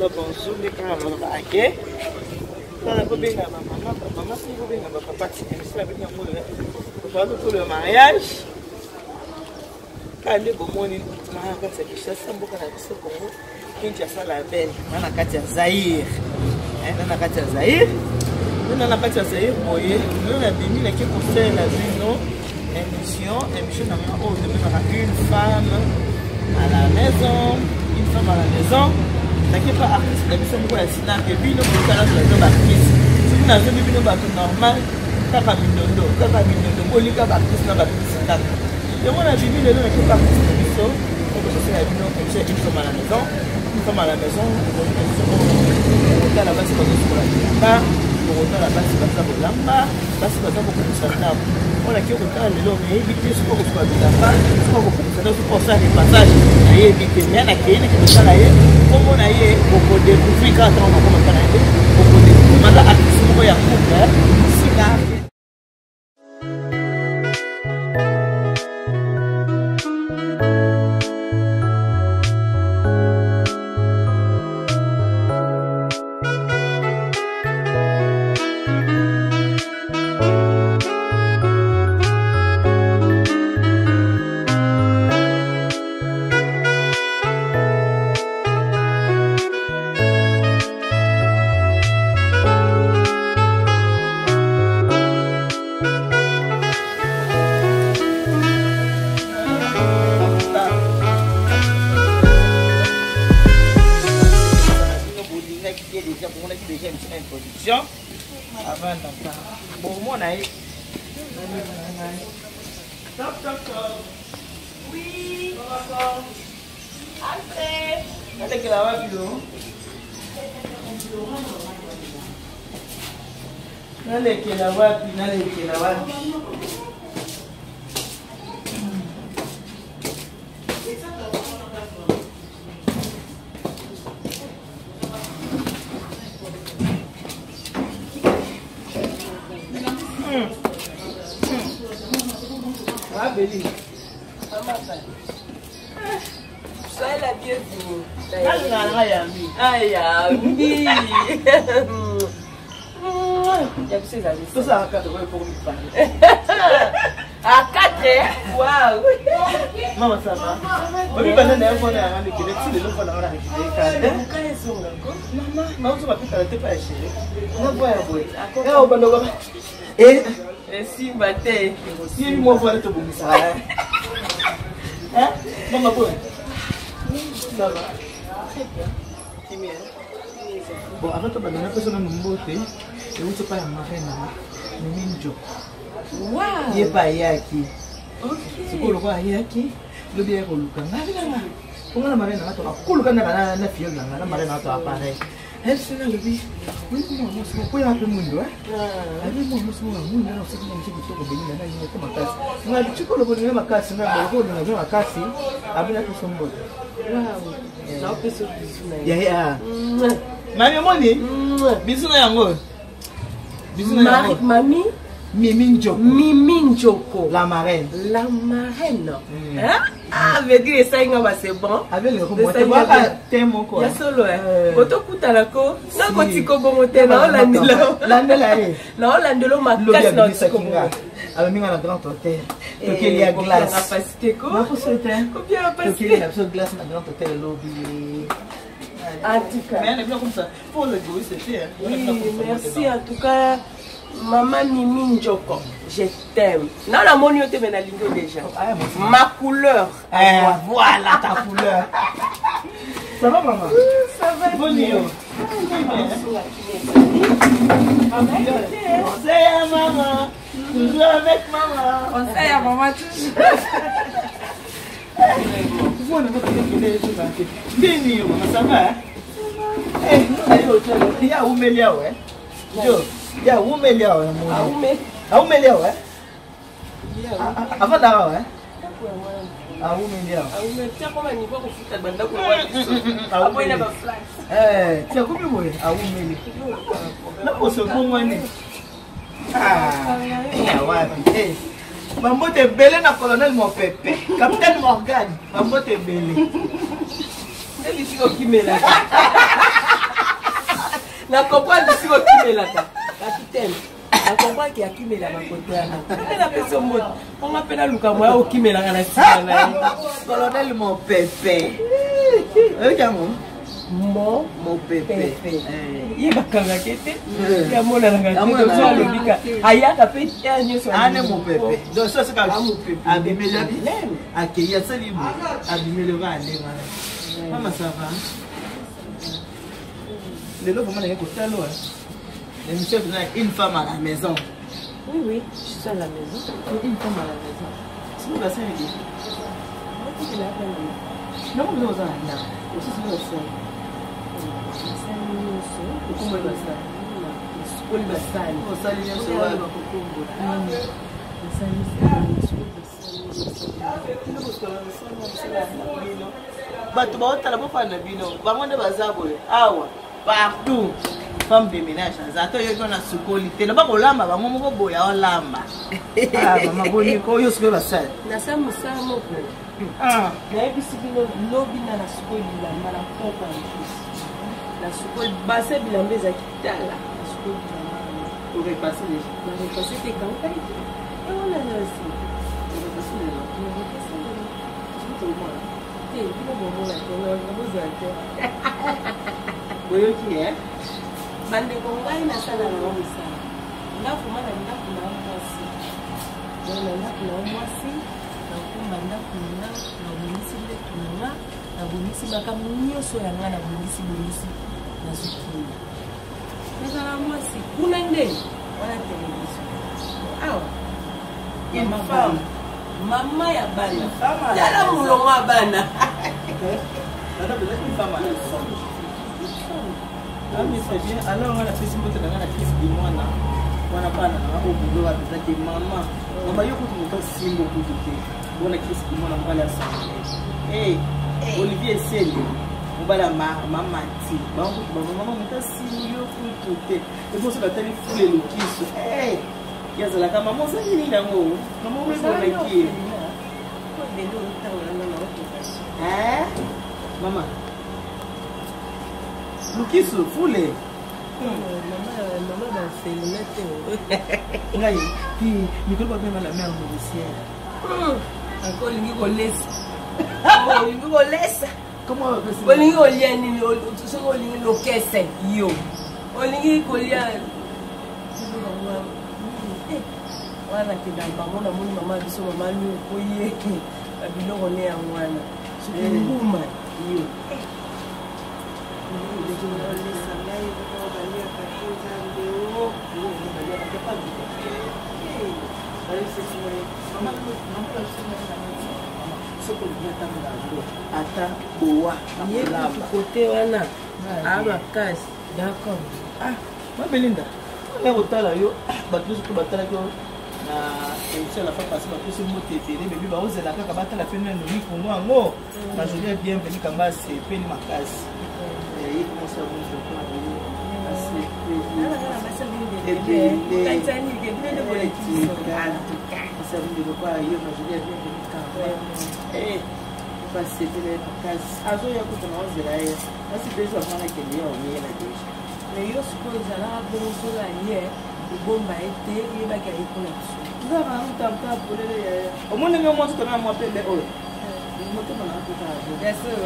la bonjour nde kaka balobaka ke tala kobenga bamama bamama soki kobenga bapapa ti émission na bino yango ozala lokolo ya mariage kaka nde bomoni na kati ya kinshasa mboka na biso congo kinshasa la belle na na kati ya zaire na na kati ya zaire nde na kati ya zaire boye lelo nabimi nake kosalela bino émission émission na nga oyo tobengaka une femme à la maison une femme à la maison nake pa artiste na biso moko ya sinake bino botala toza baartiste soki nazobi bino bato normal kaka mindondo kaka mindondo bolika baartiste na baartiste kaka yango na bimi lelo nake pa artiste na biso okososela bino émission une femme à la maison une femme à la maison okotala basi bazosukola bilamba okotala basi baza kolamba basi baza kobongisa ndako mpo nake kotala lelo nayebi te soki okosuka bilamba soki okobongisa ndako soki osala repassage nayebi te me nakei nake kosala ye nkombo na ye okodecouvrir kaka ntango nakoma mpa na ye te okodecouvrir maza artiste moko ya couple sina. Avanda bomona ye. Top, top, top. Oui. Entrez. Alekela wapi lo? Nalekela wapi? Nalekela wapi? Beli. Soyez la bienvenue. Nalingaka yambi. Ayambi. Ya biso ezali. Tosalaka kaka oyo poko mibale. À 4 Waouh. Mama ça va? Obi banda na yango na yanga mikele ti lelo mpo na nga na récupéré karte. Mama, naozo bapekala te pa ya chéri. Na voix ya boye. Ya obanda obaba. Eh, esimba te. Yebi mwa voix tobongisaka. Hein? Mama boye. Ça va? Très bien. Kimia. Bon, avant tobanda napesa nanu mbote euti epai ya marraine nanga Mimi Njoko. Wow. Ye mpe ayaki. Sikoyo lokola ayaki lobi ayaki koluka ngai nanga ponga na marraine nanga tokakoluka nanga na fiyole nanga na marraine nanga toka pareil. Ayebisi nga alobi oyebi mwana mwasi moko oyaka mpe mwindo ayebi mwana mwasi moko ya mwindo na osaki mwana mwasi kitoko beni na ngai ko makasi ngai tiko lokola nga makasi ngai boloko olinga nga makasi abina biso mbote. Yaya. Mami omoni biso na yango biso na yango Mami Mimi Njoko. Mimi Njoko. La marraine. La marraine. Mm. Hein? Ah, veut dire esali nga ba c'est bon. Te moko. Ya solo eh. Kotokutana ko. Nga kotika bongo te na olandela. Landela ye. Na olandela makasi na otika bongo. Amemi nga na grand hôtel. Tokeli ya glace. Capacité ko. Nakoso te. Combien capacité. Tokeli na biso glace na grand hôtel lobi. En tout cas. Mais comme ça, pour le goût, c'était. Oui, merci en tout cas. Maman Mimi Njoko, je t'aime. Non, la moni yote mais nalingo déjà. Ma couleur. Eh, voilà ta couleur. Ça va maman? Ça va. Bonne yo. Conseil à maman, toujours avec maman. Conseil à maman toujours. Mwana ndeni yo mama ça va? Eh, eh, ya umeli awa eh. Yo, ya umeli awa namoni. Aumeli awa eh? Avandaka awa eh? Aumeli awa. Eh, tia komi boye aumeli. Na poso ebongwani. Ah, ya wapi? Eh. Bambote ebele na colonel Mopepe, capitaine Morgan, bambote ebele. Nde bisika okimelaka. Na comprendre siko okimelaka capitaine, na comprendre ke akimelaka kote wana. Nde napesi yo mbote, onga mpe naluka moya okimelaka na nsima na ye. Colonel Mopepe, oyoki yango? Mo Mopepe. Ye bakangaka ete yamonanaka te, alobika ayaka mpe ya nyonso. Ane mopepe, donc so soki abimeli, akei, asali boye, abimeli oka ande wana. Mama, ça va? Lelo vraiment naye kotala oyo l'émission eza une femme à la maison. Oui, oui, je suis à la maison. Une femme à la maison. Sikoyo basaleli nango mpenza, oza na ndako osisi basali, okomboli basali. Osukoli basani. Osali nyonso. Bakokombola. Bato baotala, bofanda bino, bango nde baza boye awa partout. Femme de ménage aza, ata oyoki wana sukoli te, loba kolamba, bango moko boye aolamba. Mama, boniko oyo sikoyo basali? Nasala mosala moko. Nayebisi bino, lobi na nasukoli bilamba na poko. En plus nasukoli base, bilamba ezalaki tala, nasukoli bilamba. Orepasse déjà? Na repasse te, ekaukai te, ewana nyonso. Orepasse déjà? Na repasse te, bino bomona te, bozwa te. Boyoki e? Bandeko, ngai nasala nango mosala ndako ma na ndako na mwasi. Donc na ndako na mwasi, nakumba ndako na nga, nabongisi mbeto na nga, nabongisi makambo nyonso ya nga, nabongisi bongisi, nazwi kimia. Nazala mwasi kuna nde wana televizio awa. Une femme. Mama ya bana, tala molongo ya bana. Une femme à la maison. Ah, mais c'est bien. Alors, on a fait mbote na nga na Chris Bimwana wana, bana na nga oyo bodo bapezaki mama mama yo kutu moto asimbo kutu te. Bona Chris Bimwana, mobali ya santé. Hey, Olivier Esende, mobali ya mamati, bango kutu bamama moto asimbo yo kutu te. Eboso batali fule lokiso. Hey, ye azalaka mama, ozali nini yango mama omebonaki ye? Mama lukisu fule. Mama bafelina te. Ngai ti mikolo babenga la mère nourricière. Ako olingi kolesa, olingi kolesa. Comment? Olingi kolia nini? Soki olingi lokese, yo olingi kolia wana, kenda bango. Namoni mama biso, mama luko, ye babiloko ne yango wana, soki mbuma yo. Olesa ngai, baliaka te, Nzambe o. Soki olingi ata ngango, ata bowa. Ye kote wana amakasi. D'accord. Ah, mabelinda, ya kotala yo, bato nyonso to batalaki yo na émission la fois passée, bapesi mbote ebele. Bebi baozela kaka batala mpe nano mikongo yango. Majolie, bienvenu kanga, asepeli makasi. Ye komosa asepeli ebele lokola yo. Majolie, bienvenu kanga, basepeli makasi. Azoya kuta na ozela ye asi deja, mwana kende ya omiyela deja. Mais yo sikoyo ezalaka bongo, soki aye, obomba ye te, oyebaki aye mpona biso. Nzaka mtamta polele yaya, omoni ndenge mwasi tona mwa pembe oyo, motema na kuta. Bien sûr,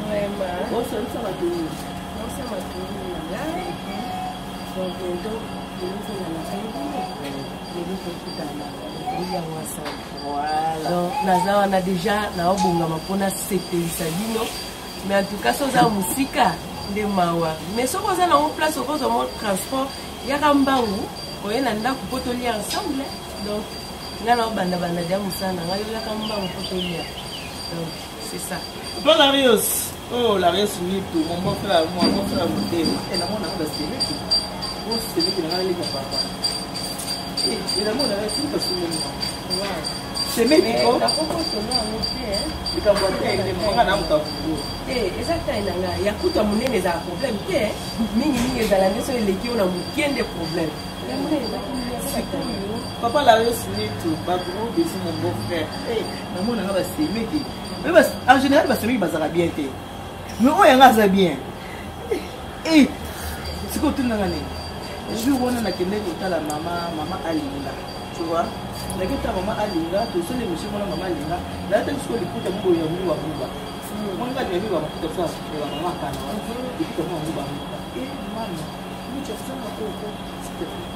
vraiment. Osolisa bato nini? Naosa matungulu na ngai. Donc bientôt lelo tozala bino, lelo tokutana, tolia yango ensemble. Voilà. Donc naza wana déjà, naobongama mpona sepelisa bino. Mais en tout cas, so oza mosika nde mawa, mais soki oza nango place, okozwa mo transport, yaka mbangu oye na ndako mpo tolia ensemble. Donc ngai naobandabanda dia mosala na ngai, oyaka mbangu mpo tolia. Donc c'est ça. Papa Larios, oh Larios Nitu, mon bon frère, mon bon frère motema. Eh, namona yango basemeki. Oh, semeki na ngai leka papa. Eh, namona yango sika sumoni. Semeki ko? Nakokotono yango te. Likambo ya te, manga na moto afugu. Te, eza tai na ngai ya kutu ya monene, ezala problème te. Mingimingi ezala nde so eleki oyo na mokie nde problème ya monene ezaki. Papa Larios Nitu, ba gros bisous mon beau frère. Eh, namona nga basemeki. Mais en général basemeki bazalaka bien te. Mais oyo yanga aza bien. E sikoyo otundanga nini? Jour wana nakendeki kotala mama Alinga, tu vois, naki otala mama Alinga, tosala émission wana. Mama Alinga nalataki sikoyo liputa moko ya nguba nguba. Moninga alinga mingi bamaputa so ya bamama kana wana, liputa moko ya nguba nguba. E mama michasanga koko, s'il te plaît,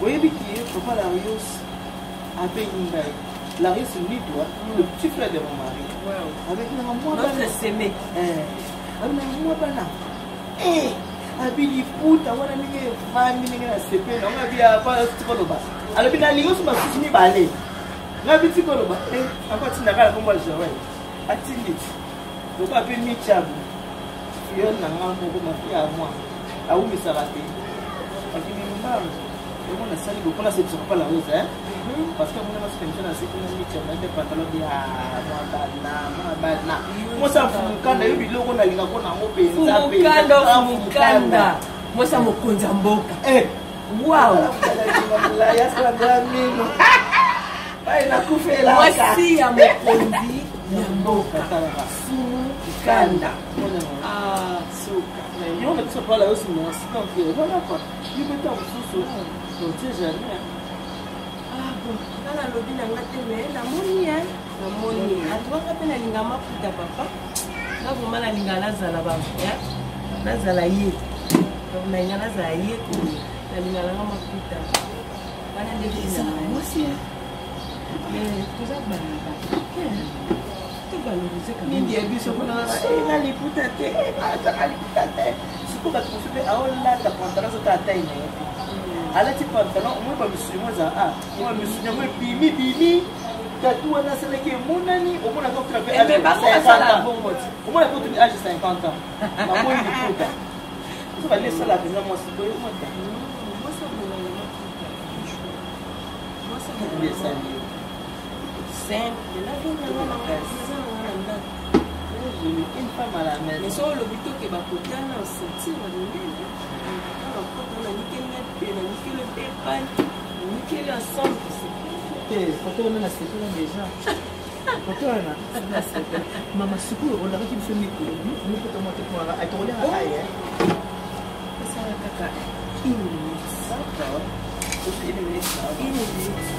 oyebi ki papa Larios abengi ngai, Larios Nitwa, le petit frère de mon mari, abengi nanga mwa bana, abengi mwa bana abi liputa wana ndenge evandi, ndenge na sepeli nango. Abi tikoloba, alobi nalingi so basusu mibale. Ngabi tikoloba ako atindaka na kombo ya Joel, atindi ti lokola mpe michabu fiole na nga moko mafi ya mwa awumisaka te, akimi mbangu. Yango nasali bo mpona sepisa papa La Rose, parce que amona masuka émission naseki na michabu na te pantalon bi mwa bana, mwa bana mosa mfumukanda yo biloko nalinga ko nango mpenza. Mfumukanda, mfumukanda, mwasi ya mokonzi ya mboka. Wow. Mino nakufelaka. Mwasi ya mokonzi ya mboka, fumukanda, ah, suka. Yo na biso pala yo merci. Donc voilà quoi, yo mpe ntango mosusu on sait jamais. Ah bon, nga nalobi na nga te, me namoni e namoni antuka mpe nalinga maputa papa. Nga vraiment nalinga nazala ba nazala ye, donc nalinga nazala ye, nalinga nanga maputa wana nde. Mwasi. Toza bana bato, tovalorize. Mingi ya biso kuna na liputa te, azaka liputa te. Sikoyo bato mosusu mpe aolata pantalon soki atai na ye te, alati pantalon, omoi bamisuni mo ezala a mwa misuni yango ebimi bimi, tatu wana asalaki emonani. Omonaka okutuna mpe âge 50 ans, omona mpe otuni âge 50 ans, namoni liputa so bali esalaka mpenza mwasi boye mota esali yo. Simple, naza nanga na ndako. Une femme à la maison. Mais so olobi tokeba kotana ceinture ya monene, nakota nanikeli na pe, nanikeli pepane, nanikeli ensemble. Te, kote wana nasepela déjà, kote wana nasepela. Mama, sikoyo olakaki biso mikolo mikuta mwa te mpo atokoliaka aye. Esala kaka une minute. D'accord, une minute. Une minute.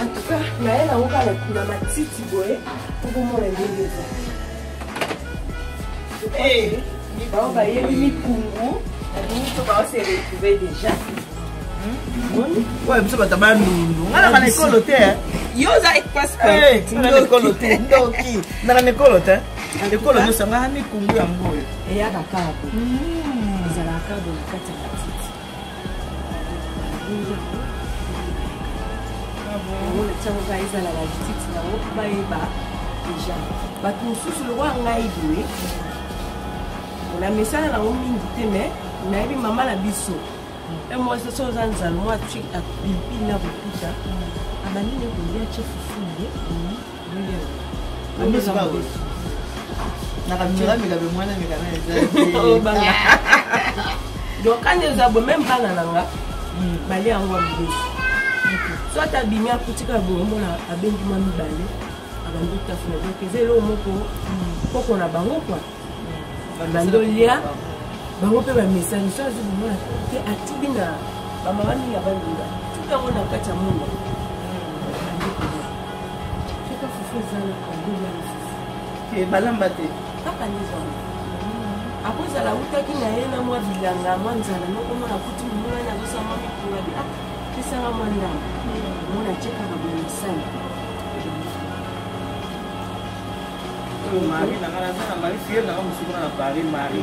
En tout cas, naye nango kaka na matiti boye mpo komona ndenge eza. Bao bayebi mikungu nalingi to bao se retrouve déjà. Oyo biso bato bandundu, nga naka na ekolo te. Yo oza na ekolo te, ndoki, naka na ekolo te. Ekolo nyonso nga mikungu yango oyo. Eyaka kaka boye, ezalaka kaka boye na kati ya matiti. Yango natiango kaka ezala na lititi nango mpo bayeba déjà. Bato mosusu lokola ngai boye, na mesana nango mingi te, mais nayebi mama na biso e mwasi so oza nzala, mwa atie pilipili na kotuta, abandi ne kolia, tie fufu ye. Nakameka be mwana meka na eza. Donc kani eza boye, même bana na nga balia yango ya mobesu. So ata abimi, akutika boye, omona abengi mwa mibale, abandi otafuna. Donc eza eloko moko koko na bango kua babandi olia bango mpe bamesani. So azwi bomona te, atubi na bamama mingi ya bandunga, tubi yango na kati ya munda, bandi kolia. Soki fufu eza na kandolia na fufu. Balamba te. Kaka nde ezango akozala awutaki na ye na mwa bilanga, mwa nzala moko, mona akuti momona azosala mwa mikunga bi, ah, pesanga mwa ndambo, mona atie kaka boye na sani. Oyo mari na nga, naza na mari fiere nanga mosuku kuna na Paris. Mari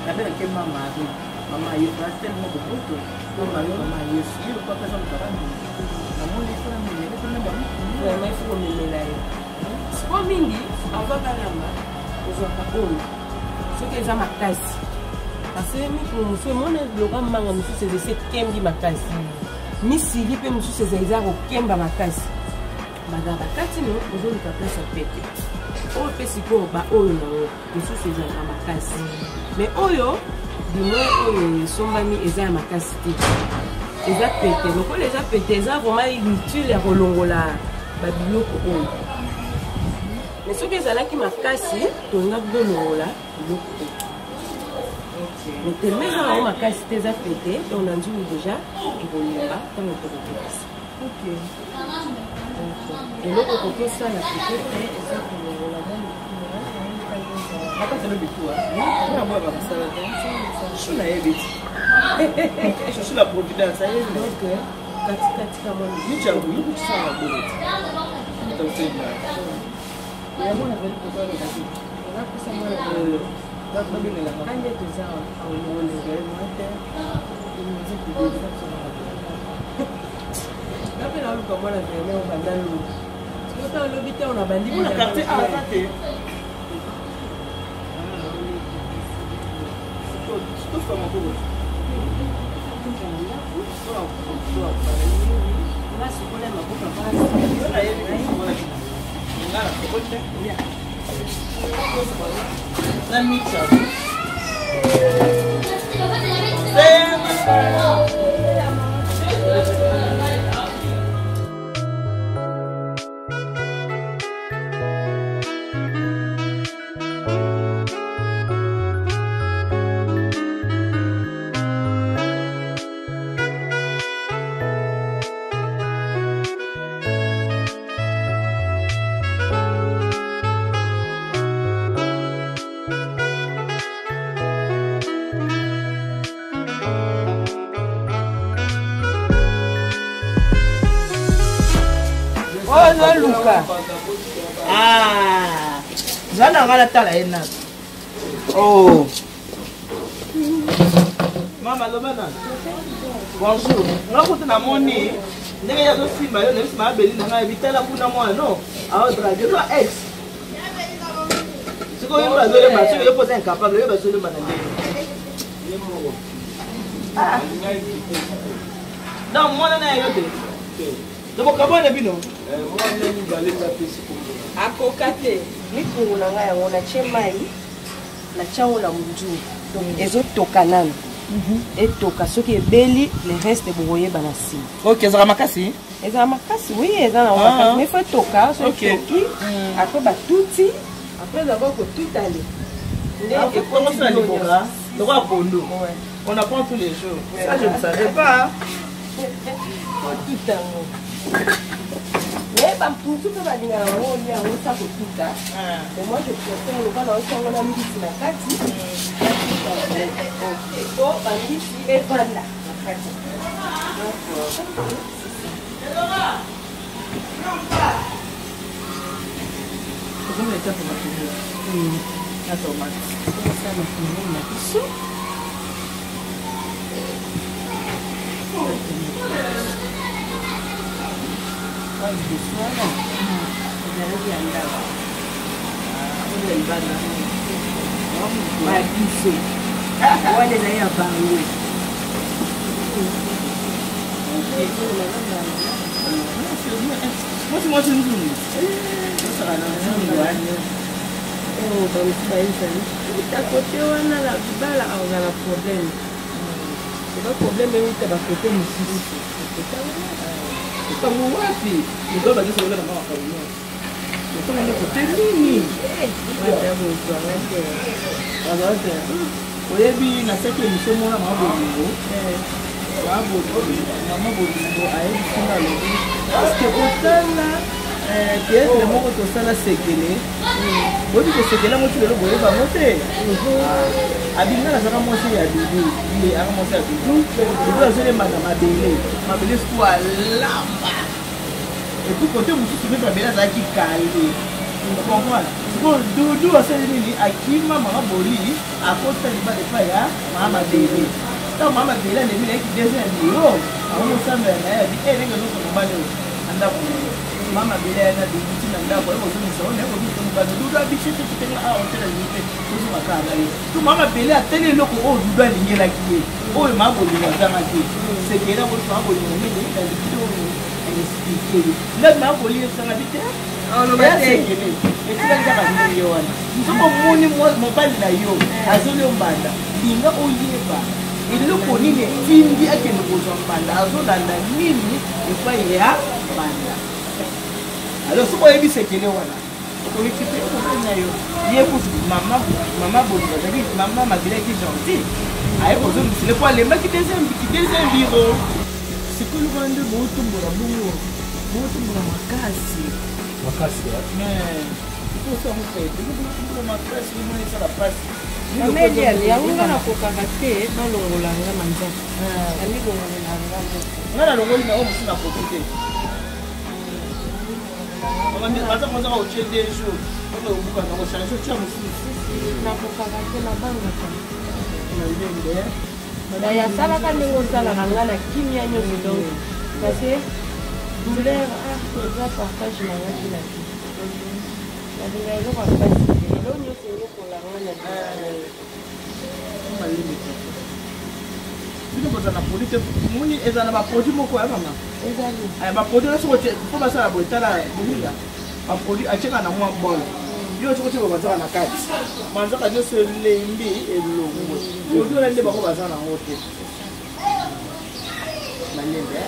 nabengaki ma mari, mama ye tellement boboto. Mama, mama Yesu ye lokola mpe aza moto abandi, namoni efona memele mpona bamikungu. Vraiment, il faut komemela ye siko mingi avant kalamba. Ozwaka oyo soki eza makasi, parce que mikolo mosusu emona biloko manga mosusu eza esi ekembi makasi, misili mpe mosusu eza eza kokemba makasi, bazala bakati no ozoluka place ya pete. Oyo mpe sikoyo baoyo nango mosusu ezalaka makasi, mais oyo du moins oyo esombami eza ya makasi te, eza pete. Lokola eza pete, eza vraiment inutile ya kolongola babiloko oyo. Mais soki ezalaki makasi, tolingaki kolongola biloko oyo. Mais tellement eza nango makasi te, eza pete, donc na nzungu déjà ekolemba ntango tokokokisa. Eloko okoki osala peut-être eza kolongola mwa Akatelo bituwa mpona mwa bakosala te. Chou nayebi ti chouchou la providence ayebi. Donc katikati ka mwa mijangu yokutisanga boye ti yango nazali kosalelaki. Eza mwana Babinelaka. Ande toza. Te. Nga mpe naluka mwana vernet obanda lobi, sikoyo olobi te ona bandi. Mpona quartier A aza te. Tofa maboko. Nga sikola maboko. Yo nayebi nga na soko te na micha. Ozoluka. Zwa na nga natala ye nano. Oh. Mama, loba nano bonjour. Nga kutu namoni ndenge ye azosimba yo, nayebisi maabeli na ngai bitala kuna mwana no aodrague eza ex. Sikoyo yo bazolemba, soki yo mpoza incapable, yo bazolemba na ndenge ye moko. Ah. Donc mwana na ye yo te, tokokabwana bino. Akoka te. Mikungu na ngai yango natie mai, natia yango na monzungu, donc ezotoka nano. Etoka, soki ebeli, le reste bokoyeba na nsima. Ok, ezalaka makasi. Ezala makasi, oui, eza nango Ah. makasi, mais faut etoka. Soki etoki, après batuti, après d'abord kotutale nde Ekoti na liboka lokola pondu. Ouais. On apprend tous les jours. Ça, je ne savais pas. Kotuta yango, mais bamusu mpe balingaka yango olia yango sa kotuta. Mais moi, je préfère lokola naosango na mbisi na kati, po bambisi evanda na kati. Donc Okomona etape matungulu na tomate. Osala matungulu na biso. Oyo liboso wana ezalaki ya ndako. Oyo libanda. Ya biso wana ezali ya bango. Mwasi mwasi nzungu osaka na nzungu. Oyo bamosu bayebisani uta kote wana na libala akozala problème, eza problème euta bakote mosusu. Likambo wapi? Moto bazisi koleka nga makambo nyonso otonga nde kote nini? Bozwanga te. Azala te. Oyebi, nasaki émission mona mama bolingo. Mama bolingo ayebisi nga, alobi parce que otala théâtre moko tosala sekele, boyebi kosekele yango ti lelo boyeba yango te. Abinga nazaka mwasi ya Dudu, ye aka mwasi ya Dudu. Dudu azolemba na mabele, mabele siku alamba. Et puis côté mosusu mpe mabele azalaki kale, comprendre. Sikoyo Dudu asali nini? Akima mama boli, akota libala epai ya mama mabele. Ntango mama mabele alemi nayeki deuxième bureau, akomosambela na ye, abi e ndenge ezokoma mobali oyo na ndako na ye. Mama bele ya na dudu na ndako ya kozongisa oyo naye kozongisa mobali dudu abisi te totenga awa te na te tozonga kaka na ye to mama bele atali eloko oyo dudu alingelaki ye oyo mama bolingo azangaki sekele yango mama bolingo nini na likido oyo explike ye nde mama bolingo esanga bi te sekele etikali kaka ndenge wana soki omoni mobali na yo azoli yo mbanda linga oyeba eloko nini etindi akende kozwa mbanda azolanda nini epai ya mbanda. Alors soki oyebi sekele wana okorécupere mobali na yo. Ye kutu mama mama bolingo azalaki mama mabelaki gentil, aye kozongisele po alembaki deuxième bureau. Sikoyo lokola nde botombola bongo, botombola makasi makasi. Botombola makasi, omona esala mpasi. Mama Eliane, yango nga nakokaka te balongola nga manzaka, namilongolela nga moko. Nga nalongoli na oyo mosusu nakoki te. Baza otie 2 jours mpona obuka na kochange, otia mosusu. Nakokaka te, nabangaka. Malembe. Na asalaka ndenge osalaka nga na kimia nyonso, donc parce que douleur eza partage na nga te na te. Nalinga eloko ya pasi te, eloko nyonso enyokolanga na Malembe te. Bino boza na produit te, moni eza na baproduit moko ya mama. Ezali. Baproduit nyonso mpo basala boye, tala bolinga baproduit atieka na mwa bol yo soki otie banzaka na kati, manzaka nyonso elembi elongwe. Produit wana nde bango baza nango te. Malembe.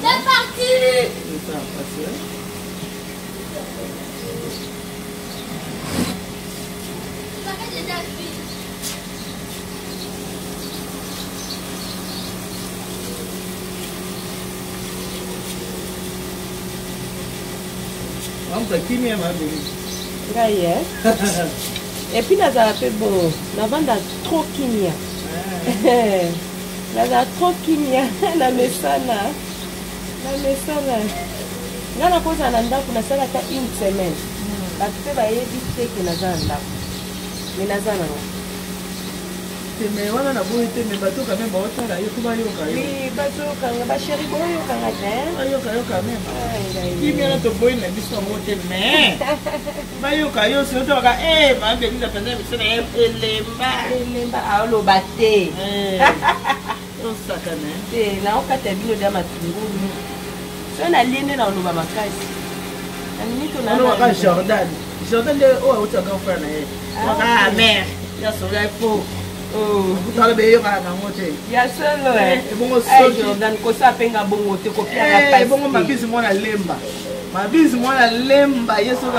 C'est parti. Eza pasi. Ça fait déjà cuit. Amuta kimia mabeli. Ngai et puis nazala mpe bongo, navanda trop kimia, nazala trop kimia na mesana na mesana. Ngai nakozala na ndako, nasala ata une semaine, bato mpe bayebi te ke naza na ndako, me naza nango. Te, me wana naboyi te, me bato quand même baotala yo po bayoka yo. Oui, bazoyokanga, bachéri, boyokanga te. Bayoka yo quand même. Ai, ngai. Kimia na toboyi na biso yango te, mais bayoka yo sino tobaka e mabelisa mpenza biso na ye elemba. Elemba, aoloba te. Osakana. Te, naokata bino dia matungulu, so nalie nde naoloba makasi na minito. Olobaka Jordan, Jordan nde oyo autaka frère na ye waka mare ya sola fo tala beyokaka nango te. Ya solo. Ebongo soki Jordan kosa apenga bongo te, kopiaka pasi. Ebongo Mabisi mwana lemba, Mabisi mwana lemba ye soki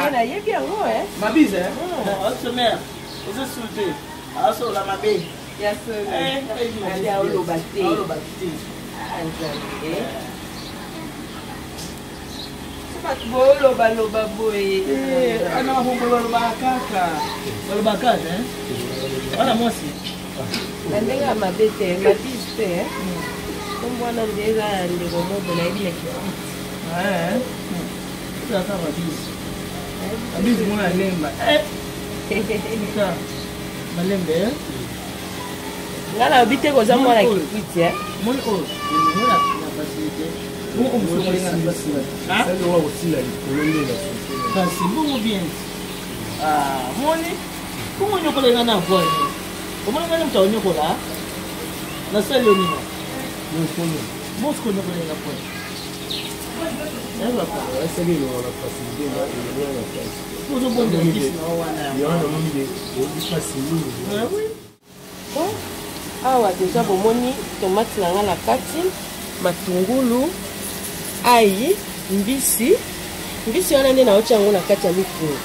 Nde nayebi yango. Mabisi osomere ozosu te, asola mabe. Ya solo, ali aoloba te. Aoloba te. Nzambe, so bato boolobaloba boye. Ana mabombo balobaka kaka, balobaka kaka wana mwasi. Na ndenge ya mabe te, mabisi te, kombo wana nde eza ya ndeko moko nayebi na Kikwit. Ezalaka mabisi, mabisi mwana lemba malembe. Nga nalobi te koza mwana Kikwit. Moni oyo elongo na facilité bongo mosusu okolinga na Sali wa kosila likolo nde na Kasi bongo bien moni bongo nyokola nga na voi, omoni nga moto aonyokola, nasali yo nini? Mosiko nyokola nga point. Asali elongo na facilité na elongo na pasi. Ozobondela kisi na wana. Yango namoni ke oyebi pasi mingi. Bon, awa deja bomoni tomate na nga na kati, matungulu, ai, mbisi. Mbisi wana nde naotia yango na kati ya mikungu,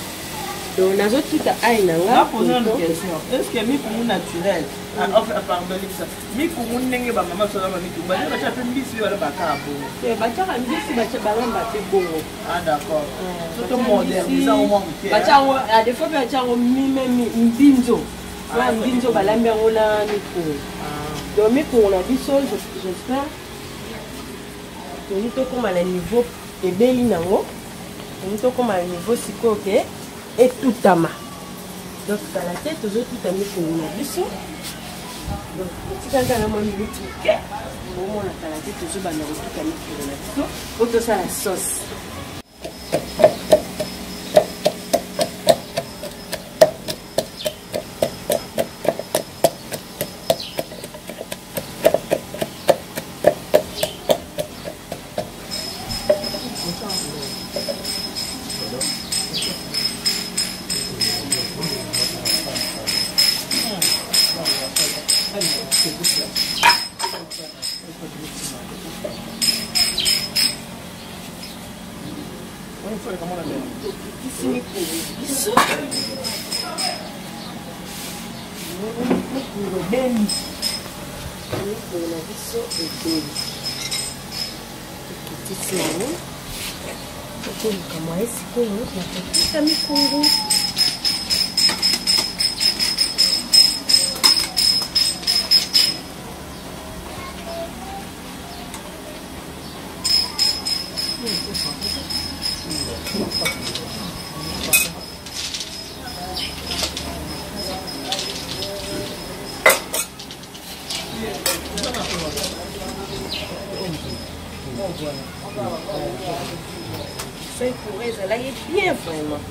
donc nazotuta ai na nga. Naposa une question: est ce que mikungu naturel, enfin pardon, libisa mikungu ndenge bamama biso ba mikungu batia, batia mpe mbisi oyo balobaka bongo? Te, batiaka mbisi, balamba mpe bongo. Ah d'accord, so to modernise yango mwa moke. Batia yango à des fois mpe batia yango mime mbinzo na mbinzo, balambi yango na mikungu. Donc mikungu na biso, j'espère toni tokóma na niveau ebeli nango, toni tokóma na niveau sikoyo ke etutama. Donc kala te tozotuta mikungu na biso. Etikali kaka na mwa minute moke, bomona kala te tozobanda kotuta mikolo na biso po tosala sauce. Tokitisi mikolo biso mikolo ebeli, mikolo na biso ebeli, tokitisi yango, tokoluka mwaye sikoyo na kokita mikungu. Soki courant ezalaki bien vraiment.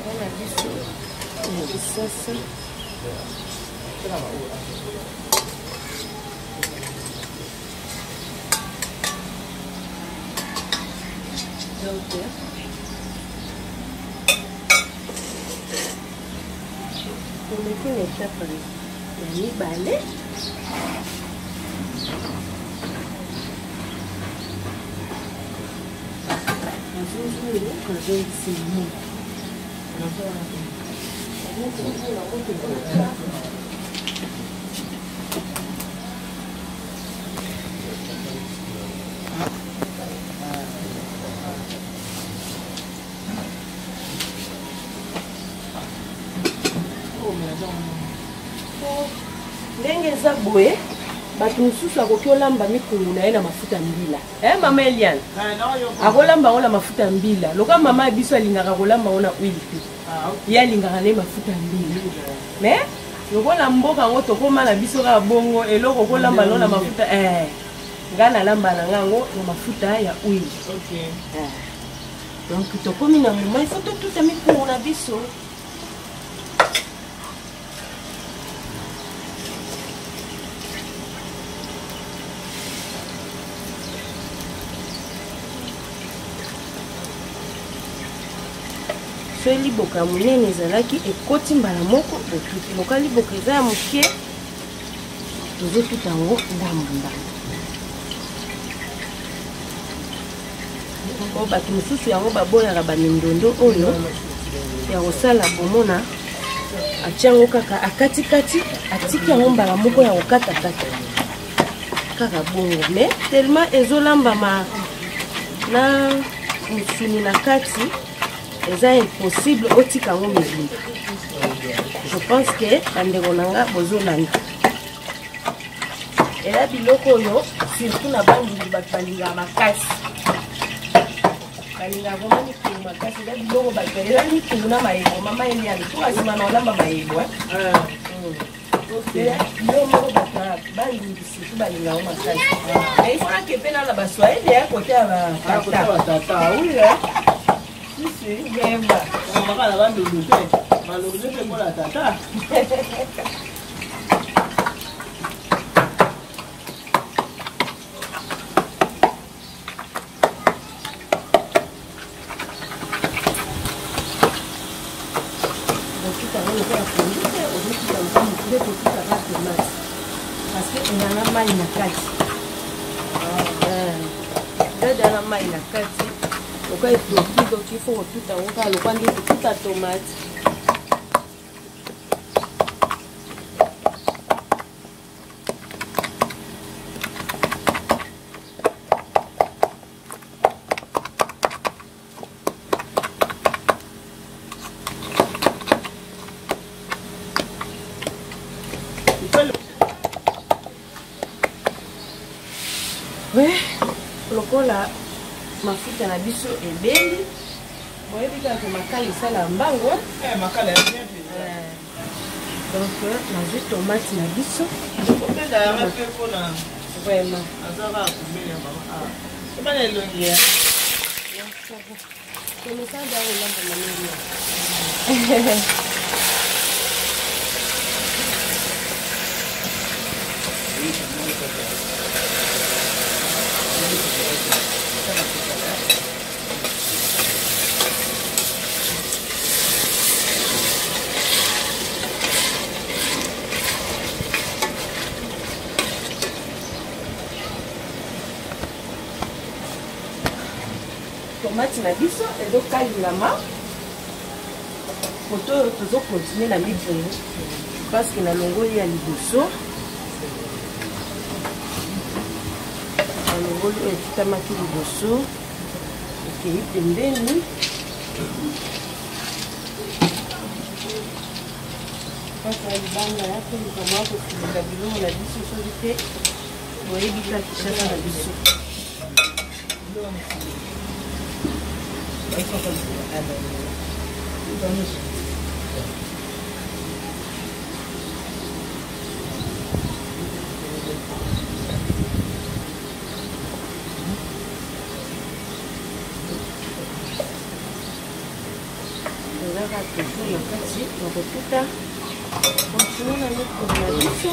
Wana biso na Kisasa. Donc, toleki na etape ya mibale. Nazozwi nazongisi moto. Ndenge eza boye, bato mosusu akoki olamba mikungu na ye na mafuta ya mbila. Eh, mama Eliane akolamba yango na mafuta ya mbila. Lokola mama ya biso alingaka kolamba yango na huile te, ye alingaka na ye mafuta ya mbila. Mais lokola mboka yango tokóma na biso kaka bongo, eloko okolamba yango na mafuta eh, ngai nalamba na ngai yango na mafuta ya huile. Eh. Donc tokomi na moment il faut totuta mikungu na biso. Soki liboka ya monene ezalaki, ekoti mbala moko botuti. Lokola liboka eza ya moke, tozotuta yango ndambu ndambu. Oyo bato mosusu yango baboyaka bamindondo oyo ya kosala, bomona atia yango kaka akatikati, atiki yango mbala moko ya kokatakata kaka bongo. Mais tellement ezolambama na mosuni na kati, eza impossible otika yango mobimba. Je pense que bandeko na nga bozolanda. Eza biloko oyo surtout na Bandundu bato balingaka makasi, balingaka vraiment mikungu makasi. Eza biloko bato, eza mikungu na mayebo. Mama Eliane, mpo nsima na olamba mayebo, biloko moko bato Bandundu surtout balingaka yango makasi. Mais il faut nake mpe nana Baswahili ya kote ya batata. Si, Vraiment. Mama na Bandundu te, malongi mpe kola tata. Otuta yango lokola pondu te, ozotuta lokola motu totuta kaka tomate, parce que eza na mai na kati. Eza na mai na kati lokola etoki, donc il faut kotuta yango kaka lokola nde kotuta tomate. Lokola mafuta na biso ebeli, boyebi kaka makala esala mbango. Makala ya bien mpenza. Donc nazwi tomate na biso. Obenda yanga mpe mpona vraiment aza kaka pembeni ya mama awa. Ebana elongi ya tomesana kolamba na mingi. Tomate na biso ezokalingama, koto oyo tozokontinue na mikungu parce que nalongoli ya liboso, nalongoli oyo efutamaki liboso, ekei pembeni. Kaka libanda ya koluka mwa kosilika biloko na biso, soki te boyebi kaka Kinshasa na biso. Tozaka toujours na kati na kotuta, continue na mikolo na biso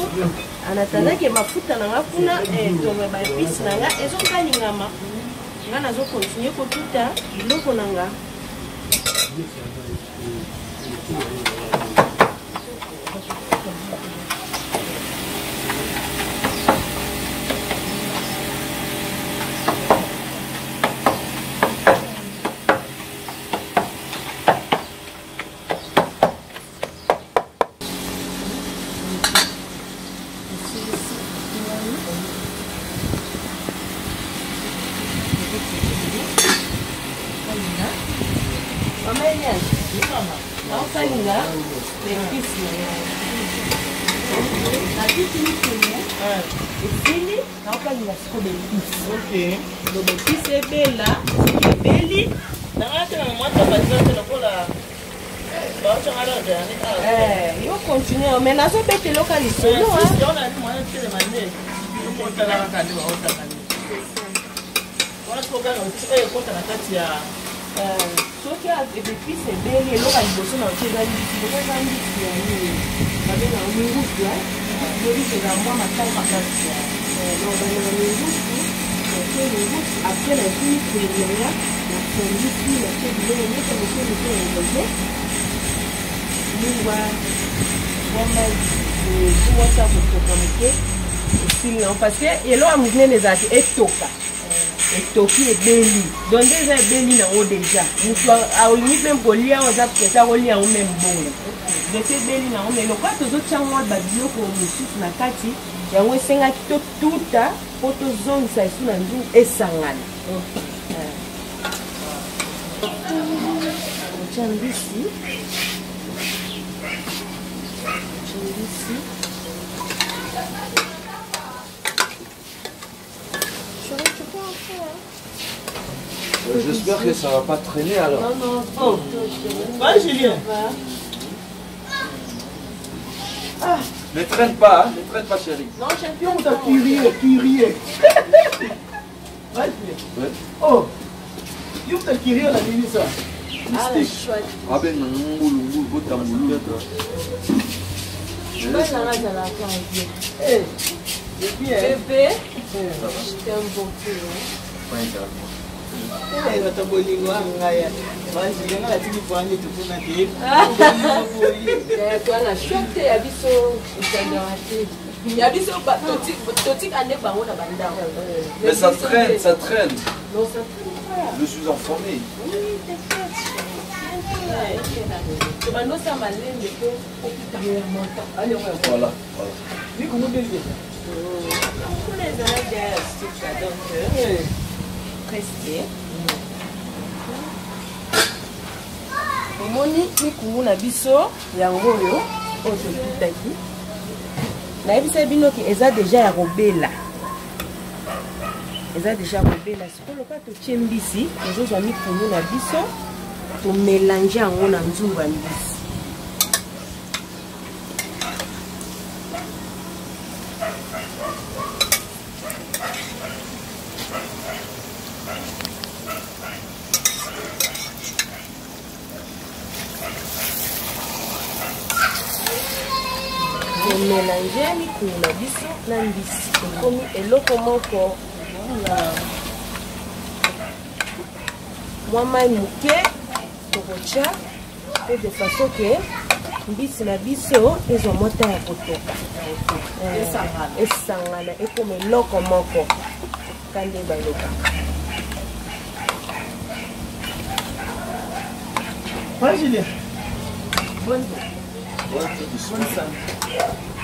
en attendant ke mafuta na nga kuna tome baepice na nga ezokalingama, nga nazokontinue kotuta biloko na nga. Mama Eliane, naokalinga baepice na ngai, natiki mikolo esili, naokalinga siko baepice. Do baepice ebela, soki ebeli nanga te na mama tobaza te lokola baotanga na dernier. Yo continue, mais nazobetela oka lisolo. Ona mwana telema nde otala kaka nde baotanga nde wana sikoyo ekota na kati ya Soki epice ebeli, eloko ya liboso na otie eza mbisi. Loko eza mbisi ya nini babengaka mingusu, mbisi eza mwa makasi makasi, donc bandaka mingusu, natie mingusu. Après nazwi mikili nanga, nasangisi, natie biloko nyonso moke moke na liboso, mungwa, mwa mai mwasi akotoka moke, esili nango, parce que eloko ya monene ezalaki etoka, etoki, ebeli. Donc nde eza ebeli nango déjà, moto alingi mpe kolia oyo aza presse akolia yango même bongo. Donc ebeli nango, mais lokola tozotia mwa babiloko mosusu na kati, yango esengaki totuta mpo tozongisa esu na nzungu esangana. Otya mbisi, otya mbisi. J'espère que ça va pas traîner alors. Non, non. Oh. Va Julien. Ah. Ne traîne pas, hein? Ne traîne pas chérie. Non, champion, t'as curieux, curieux. Va Julien. Ouais. Oh. Yo t'as curieux la nini ça? Ah, la chouette. Ah ben ngulu ngulu bota ngulu. Eh. Bébé, je t'aime beaucoup. Hein. Bato bolingo ya ngai bajulie, ngai natiki poani tokuna te. Toa na choc te ya biso, ezalaka te ya biso, totika nde bango na bandako. Mais ça traîne, ça traîne. Non, ça traîne pas. Je suis en famille. Oui, t'inquiète. Tobanda malembe po okita. Voilà, voilà. Kuna ezalaki ya suka, donc presque omoni mikungu na biso yango oyo oyo totutaki. Nayebisa bino ke eza deja ya kobela, eza deja kobela. Sikoyo lokola totie mbisi, tozozwa mikungu na biso, tomélange yango na nzungu ya mbisi. Tomélange mikungu na biso na mbisi, ekomi eloko moko. Mwa mai moke tokotya mpe de façon ke mbisi na biso ezwa mwa temps ya kotoka, esangana, ekoma eloko moko ka nde balobaka. Ouais, Julien. Bonne, Ouais, tout doucement. bonne santé.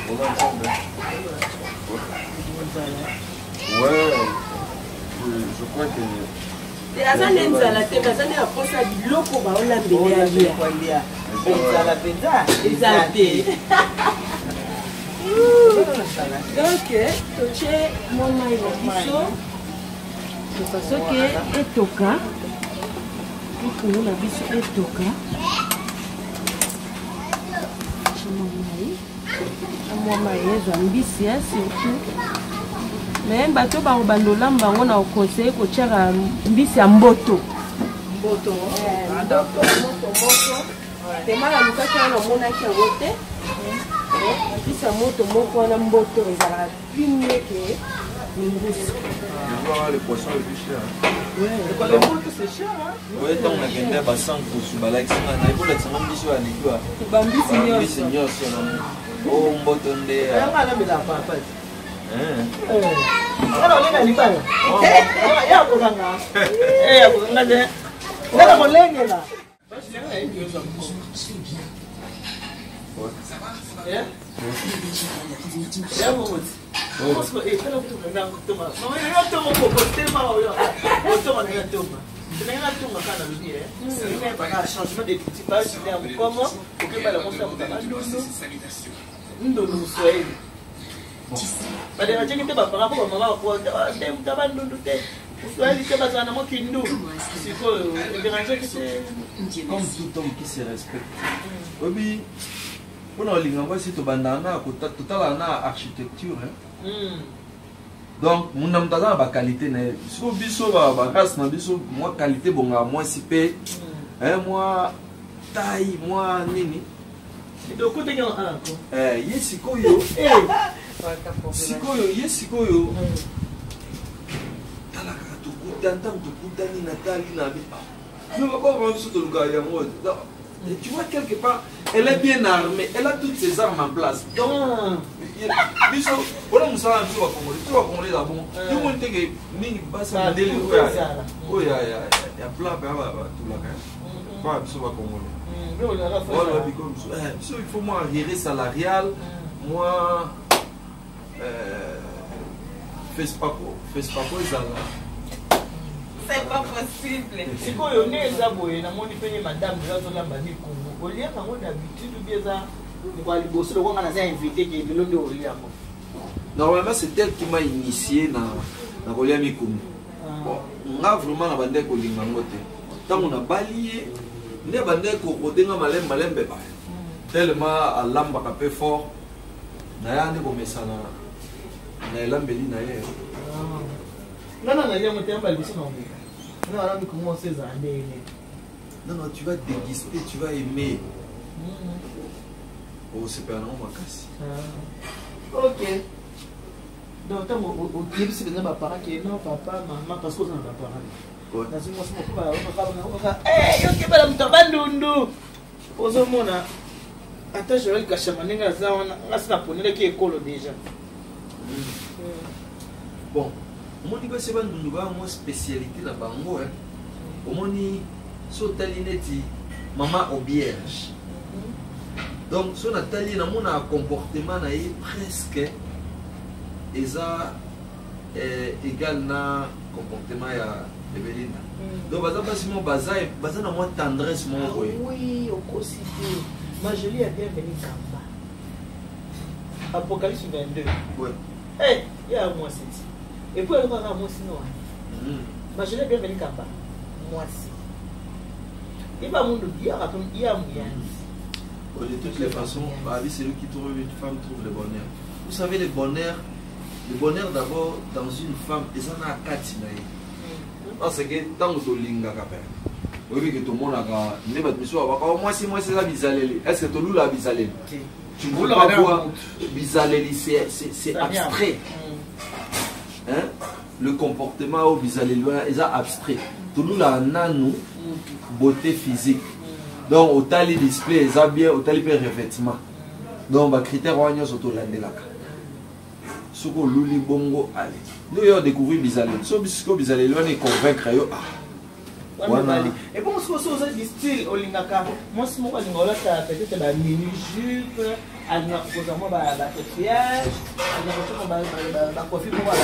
On va ensemble, hein. Ouais. Je crois que. Aza nde nzala te, baza nde baposa biloko baolambele alia. Kolia. Ezala mpenza. Eza te. Donc totie mwa mai na biso de façon ke etoka, likungu na biso etoka. Tie mwa mai, mwa mai ezwa mbisi ya surtout. Mais bato bakobanda olamba yango, na oconseille kotiaka mbisi ya mboto. Mboto. Mboto moto moko tema nalukaki wana, namonaki yango te. Mbisi ya moto moko wana, mboto ezalaka plus mieux que mingusu. Je vois le poisson le plus cher, hein. Le mboto, c'est cher, hein? Ouais, ntango nakende basankusu, balakisi nga, nayekolakisa nga mbisi oyo aleki wa bambisi mbisi nyonso. Nyonso na o mboto nde. Yanga alambela papa. Hein. Ngana olenga libala. Ya kokanga. Eh, ya kokanga te. Ngana kolengela. Eh? Ya kokoti. Eh, tala kutu kanga toma. Mama yo toma ko tema oyo. Toma na toma. Ndenge natonga kaka na lobi, eh. Ndenge changement de typage ya mokoma, okebala mosa mutaka ndondo. Ndondo Moswahili. Baderangeki te baparent mpo bamama bakote muta bandundu te, Moswahili te, bazala na mokindu. Sikoyo ederangeki te. Comme tout homme qui se respecte, oyebi, mpona kolinga mwasi, tobandaka na totalaka na architecture, hein. Donc munda moto aza na baqualité na ye. Siko biso barace na biso, mwa qualité bongaka mwasi mpe, hein, mwa taille, mwa nini. Dokoteki yango. Eh, ye sikoyo, sikoyo ye sikoyo, tala kaka, tokutani, ntango tokutani, natali na bi no biso tolukaka yango. Donc, et tu vois, quelque part elle est bien armée, elle a toutes ses armes en place. Donc biso mpona mosala na biso bakongolais, biso bakongolais eza bon. Yo moni teke mingi basi ya mindele oyo ya plat mpe batulaka pa biso bakongolais. Wana biko biso, biso il faut mwa arriéré salarial, mwa Fespaco, Fespaco ezala. C'est pas possible. Sikoyo nde eza boye, namoni pene madame eza azolamba mikungu. Oliaka yango d'habitude ou bien eza mokwa liboso lokonga naza invité ke lelo nde olia yango? Normalement, c'est elle qui m'a initié na kolia mikungu. Bon, nga vraiment na bandeki kolinga yango te. Ntango nabali ye nde bandeki kokodenga malembe malembe ba tellement alambaka mpe fort, naya nde komesana na elambeli na ye. Nga na nalia yango te, yamba liboso na omeka nga wana mikungu oso ezala ndenge. Non, non, tu vas déguster, tu vas aimer, osepela nango makasi. Ok, donc ntango oyebisi mpenza baparent ke non, papa, mama, parce que oza na baparent, nazwi mwasi moko, yokebala moto bandundu, ozomona ata Joel Kashama ndenge aza wana, nga si naponelaki ekolo déjà. Bon, omoni, basi bandundu baa mwa spécialité na bango, hein. Omoni, so otali neti mama Auberge, donc so natali, namona comportement na ye presque eza égal na comportement ya Ebelinda. Donc baza basi moko baza na mwa tendresse moko boye. Oui, okosi te. Majoli ya Bienvenu Kamba, Apocalypse 22. Hey, ya mwasi ti, et puis alobaka mwasi no wana. Majoli ya Bienvenu Kamba, mwasi iba mundu yaka pe ya muyanzi. Bon, de toutes les façons, bah, oui, celui qui trouve une femme trouve le bonheur. Vous savez, le bonheur d'abord dans une femme, eza na kati na ye. Parce que ntango tolingaka mpe, oyebi ke tomonaka nde bato misusu babaka: "Oh, mwasi, mwasi eza bizaleli." Est ce que tolulaka bizaleli? Tu ne peux pas voir bizaleli, c'est abstrait. Hein? Le comportement oyo bizaleli wana eza abstrait. Tolulaka nanu beauté physique. Donc otali display eza bien, otali mpe revêtement. Donc bacritère wana nyonso tolandelaka. Soki oluli bongo, ale nde oyo odécouvrir bizaleli. So sikoyo bizaleli wana econvaincre yo, ah. Wana ebongo soki oso oza du style olingaka mwasi moko alinga olata peut-être ba mini jupe, alingaka kozwa mwa batatouage, alingaka kotia bacoiffure moko ya,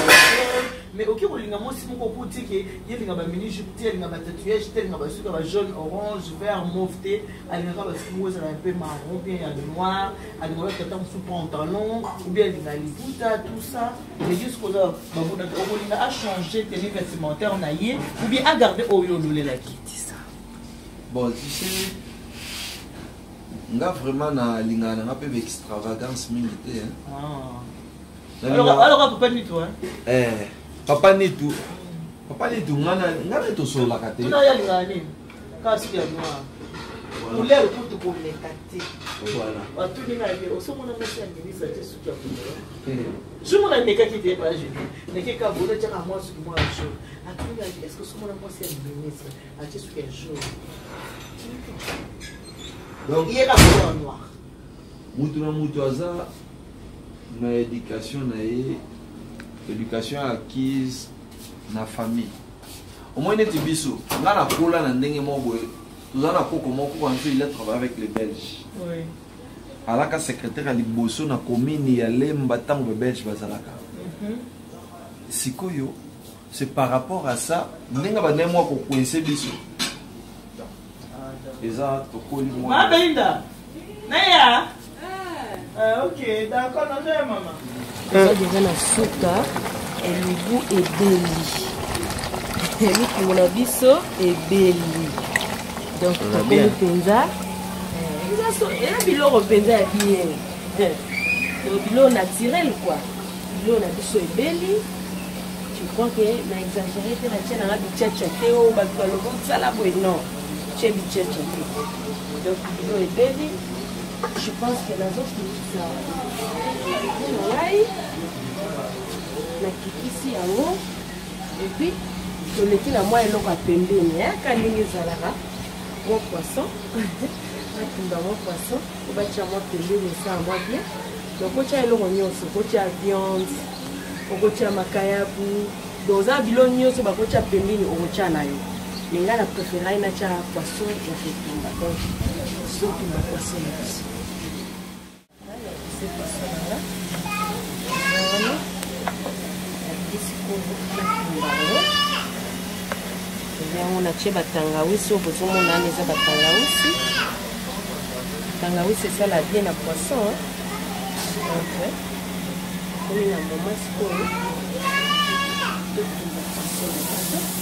mais oki kolinga mwasi moko okuti ke ye alinga ba mini jupe te, alinga batatouage te, alinga basuki ya ba jaune, orange, vert, mauve te, alingaka basuki moko ezala un peu marron, bien ya noir, alinga olata ta mosusu pantalon ou bien alinga liputa, tout ça. Mais jusque oza okolinga achanger tenue vestimentaire na ye ou bien agarde oyo ololelaki tisa? Bon, tu sais, nga vraiment nalingaka nanga mpe baextravagance mingi te, hein. Ah. Alors papa Nitu, hein? Eh, papa Nitu, papa Nitu, nga na tosololaka te. Tuna ye alingaka nini, kaka suki ya noir, couleur kutu komeka te. Batuni ngai te, osomona mwasi ya ministre te, suki ya couleur soki mona amekaki te pa jeudi neke ka boye atiaka mwa suki mwa jaune. Atuni ngai te, est ce que osomona mwasi ya ministre atie suki ya jaune? Donc ye kaka couleur noir. Mutu na mutu aza na éducation na ye, éducation acquise na famille. Omoi neti biso, nga nakola na ndenge moko boye, toza na koko moko, koko na biso, il a travaillé avec les Belges. Alaka secrétaire ya liboso na commune ya Lemba ntango babelge bazalaka. Sikoyo c'est par rapport à ça ndenge bandenge mwa kocoincer biso eza tokoli mwa. Ma Belinda naya. Ah, ok, d'accord, nazoya mama. Toza deja na suka. Elubu ebeli, elukungu na biso ebeli, donc tokomi mpenza eza biloko mpenza ya bien, donc biloko naturel quoi. Biloko na biso ebeli, je crois que na exagéré te, natia nanga bitiatia te oyo bato balobi osala boye, non, tie bitiatia te. Donc biloko ebeli, je pense que nazokitisa na ngai, nakitisi yango et puis toleki na mwa eloko ya pembeni ka ndenge ezalaka, mwa poisson, batumba mwa poisson po batia mwa pembeni, esala mwa bien. Donc otia eloko nyonso, okotia viande, okotia makayabu, donc oza bilo nyonso bakotia pembeni, okotia na yo. Mais ngai na préférai natia poisson ya kotumba. Donc tozotumba poisson na biso, nabise poisson na nga wana, nabisi sikoyo natumba yango. Eza yango, natie batangawisi oyo bozomona wana, eza batangawisi. Tangawisi esala bien na poisson. Donc komi na moment sikoyo totumba poisson na biso.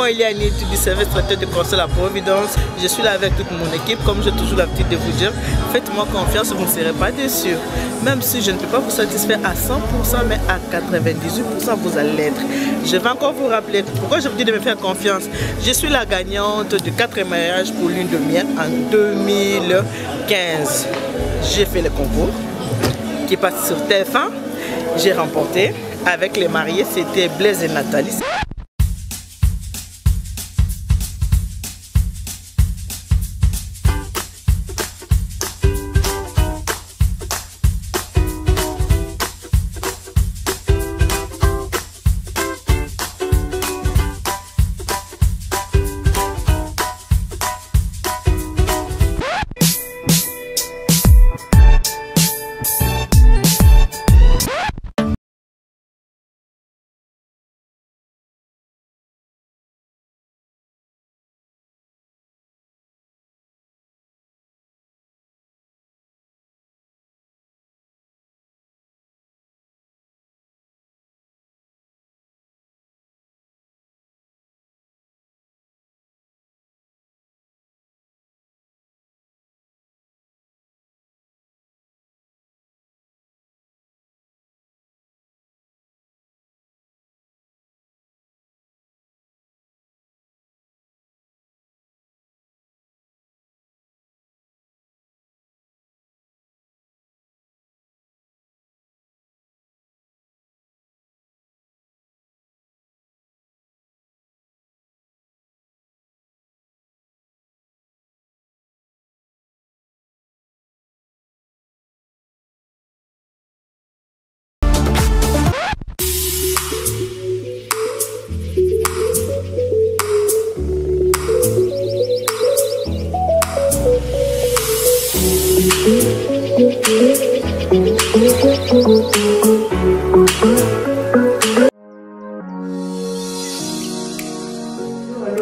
maman Eliane du service traiteur de conseil à la Providence. Je suis là avec toute mon équipe, comme j'ai toujours l'habitude de vous dire. Faites-moi confiance, vous ne serez pas déçus. Même si je ne peux pas vous satisfaire à 100%, mais à 98%, vous allez l'être. Je vais encore vous rappeler pourquoi je vous dis de me faire confiance. Je suis la gagnante de 4 mariages pour lune de miel en 2015. J'ai fait le concours qui passe sur TF1. J'ai remporté avec les mariés, c'était Blaise et Nathalie.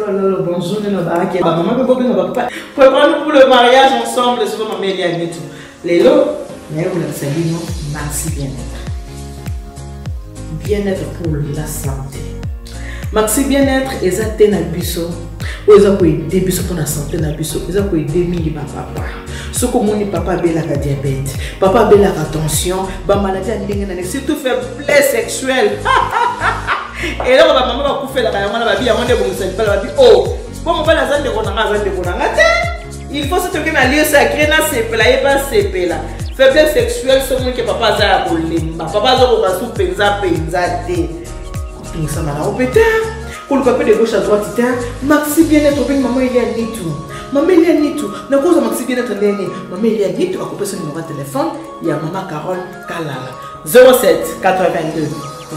Allô, bonjour, maman, papa. Préparons-nous pour le mariage ensemble, sur maman Eliane tout. Lélo, mais vous la saluez, non? Maxi bien-être. Bien-être pour la santé. Maxi bien-être, ezate na biso. Oyo eza koyede biso mpona santé na biso, eza koyede mingi bapapa. Soki omoni papa abelaka diabète, papa abelaka tension, bamaladi ya ndenge nani, surtout faiblesse sexuelle. Eloko bamama bakufelaka yango wana, babi yango nde ebongisa libala, babi o po mobali aza ndeko na nga, aza ndeko na nga te. Il faut soki toke na lieu sacré nasepela, ye basepela. Faiblesse sexuelle, soki omoni ke papa aza ya kolemba, papa azokoka su mpenza mpenza te, kotungisama na yo mpe te, koluka mpe de gauche à droite te. Maxi bien-être obengi mama Eliane Nitu. Mama Eliane Nitu, nakozwa Maxi bien-être ndenge nini? Mama Eliane Nitu akopesa numéro ya telefone ya mama Carole Kalala 07 82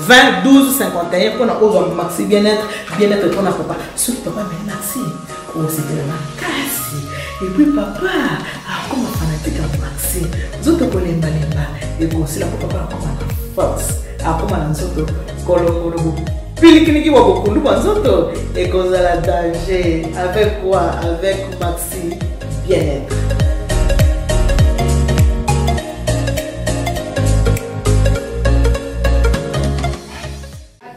20 12 51 mpona ozwa Maxi bien-être, bien-être mpona papa. Soki papa ameli Maxi, osepela makasi. Et puis papa akoma fanatique ya Maxi, nzoto kolembalemba ekosila mpo papa akoma na force, akoma na nzoto kolongolo, pilikiliki wa bokundu bwa nzoto ekozala danger. Avec quoi? Avec Maxi bien-être.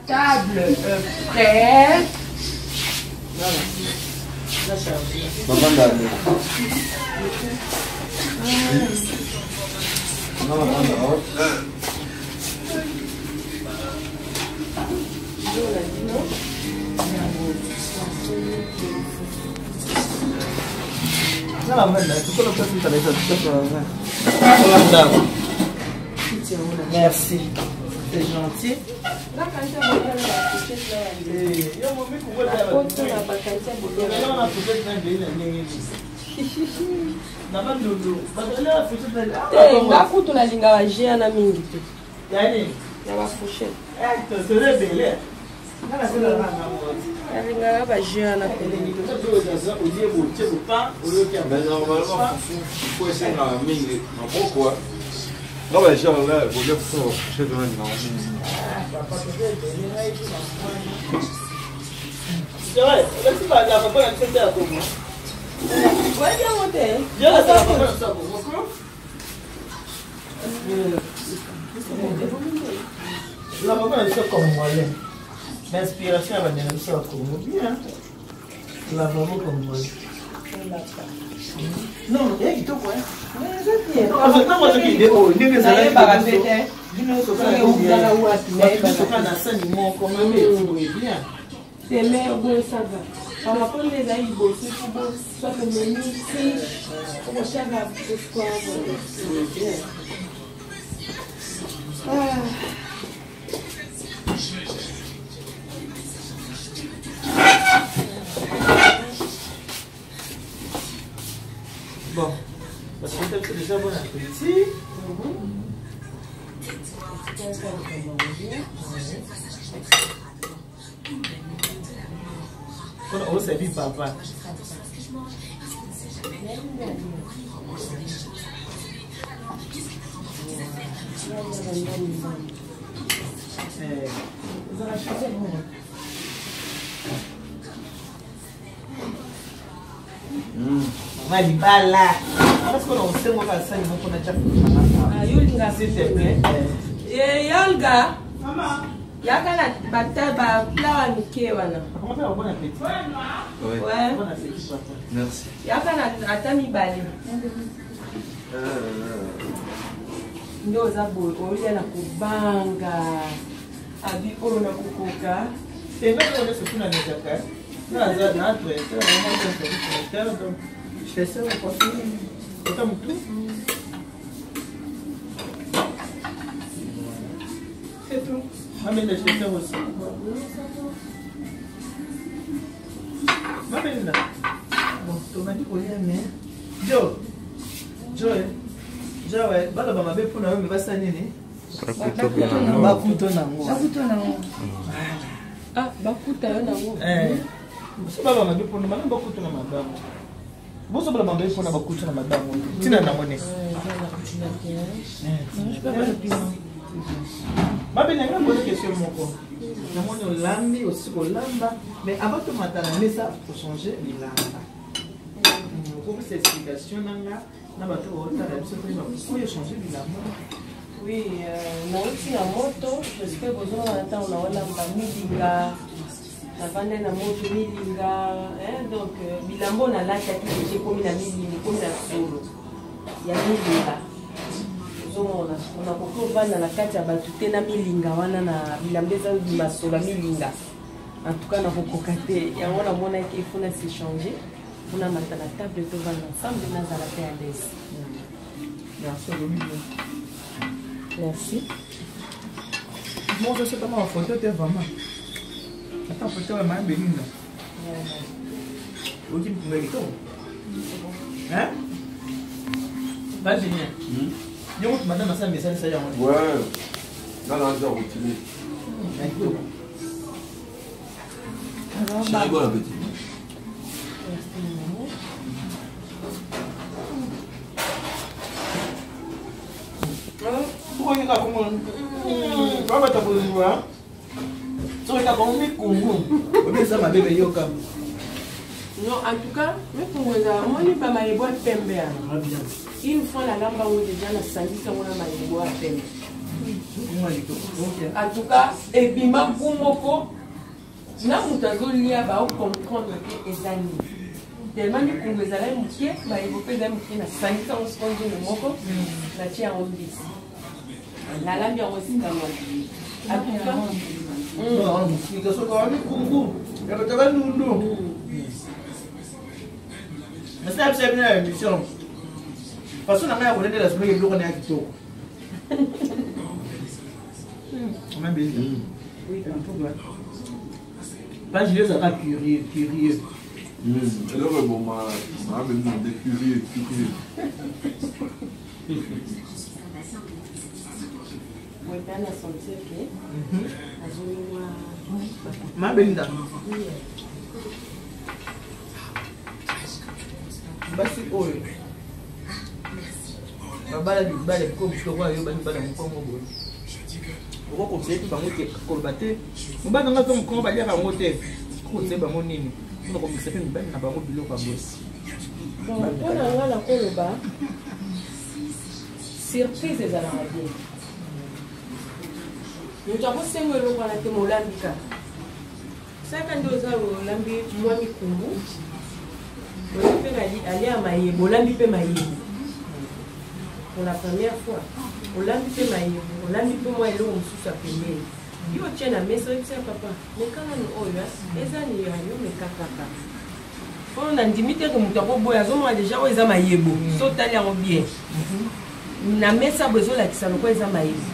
Table prête. Voilà. La charge. Merci, c'est gentil. Nga kutu nalingaka jus na mingi te. Ya ba fourchette. Nalingaka ba jus wana pene. Mais normalement, faut essayer de mingi. Pourquoi? Non, mais genre là, il faut bien faire fourchette de mingi. C'est vrai, c'est pas la papa la tête à comment. Ouais, bien monté. Je la ça ça La papa est congolais. L'inspiration va venir sur Congo bien. La vraiment congolais. Non, eh kitoko hein. Ntango azokende oyo ndenge Nayebaka mpe te. Ezalaki wapi na sani moko mame boye bien. Te mais boye ça va. Par rapport nde ezali liboso ifo bo soit omemi fiche okotiaka espoir. Boye bien. Bon, parce que peut-être déjà bon appétit. Mpona osabi papa. Eh, ezala changer bongo. Mama libala. Parce qu'on a osengo ka sani moko na tcha. Yo olinga S'il te plaît. Eh, yolga yaka na bata bapla ya mike wana. Comment faire bon appétit? Ouais. Ouais. Bon appétit papa. Merci. Yaka na ata mibale nde oza boye olia na kobanga abi oyo na kokoka. C'est vrai qu'on est surtout dans les jacquards. Non, ça, non, traiteur, vraiment, c'est un traiteur, donc je fais ça au poisson. Autant tout. C'est tout. Ma belle, je fais ça aussi. Ma belle, là. Bon, tu m'as dit qu'on y a, mais. Joe. Joe, eh. Joe, ouais. Bala, ma belle, pour nous, mais va s'annuler. Bakuto nango. Ah, bakuta yo nango. Eh. So baba mabe mpona bana bakutu na mabango. Bozobola mabe mpona bakutu na mabango. Ntina nango ne. Mabe na ngai pose question moko. Namoni olambi osi kolamba mais avant tomata na mesa ochange bilamba. Okopesa explication na nga na bato baotala biso toyeba pourquoi ochange bilamba. Oui, nauti na moto, j'espère bozomona ntango naolamba milinga, navandai na moto milinga, hein, donc bilamba oyo nalataki deja ekomi na milinga, ekomi na solo ya milinga. Ozomona nakoki ovanda na kati ya bato te na milinga wana na bilamba eza bima solo ya milinga. En tout cas nakokoka te, yango namonaki il faut na s'échanger mpona mata na table tovanda ensemble nazala mpe à l'aise. Merci, olobi bien. Merci. Moi, je sais pas ma photo, t'es vraiment. Attends, photo, elle m'a béni. Ok, mais kitoko. Hein? Pas génial. Yo, madame, ça, message, ça y est. Ouais. Là, là, j'ai routiné. Kitoko. Chérie, bon appétit. Merci, maman. Pourquoi il a comment babata kozwa soki kaka omikungu obesa mabe beyoka. Non, en tout cas, mikungu ezala omoni bamayebo ya pembe yana. Une fois nalamba yango deja nasangisi yango na mayebo ya pembe. En tout cas, ebima mpu moko na moto azolia baocomprendre te eza nini. Tellement mikungu ezalaki moke, mayebo mpe ezali moke, nasangisi yango siko nzungu moko, natie yango mbisi. Nalambi yango esika moko. En tout cas, mosika soki wa mikungu ya bato bandundu nasala biso bino ya émission façon na ngai ya kolendela soki biloko na ya kitoko. Pas Julie ezalaka curieux curieux. Eloko eboma mabe nde curieux curieux. Boye mpe na sentir ke azomwa. Mabelinda, basi oyo babala mibale ko mosusu lokola yo bamibala mokongo boye, okokonseille mpe bango te koloba te mobali nanga to mokongo baliaka yango te, okokonseille bango nini mpona komikisa mpe mibali na bango biloko ya boye? Bon, mpo na nga nakoloba surprise ezalaka bien. Moto akosenga eloko wana te, molambi kaka. Saka nde oza olambi mwa mikumbu oza mpe alia mayebo, olambi mpe mayebo pour la première fois, olambi mpe mayebo, olambi mpe mwa eloko mosusu ya pembeni, yo otie na mesa, oyebisa papa: "Meka nanu oyo eza ni ya yo, meka kaka." Oyo nandimi te ke moto akoboya. Azomona deja oyo eza mayebo. So otali yango bien na mesa boye, ezolakisa lokola eza mayebo.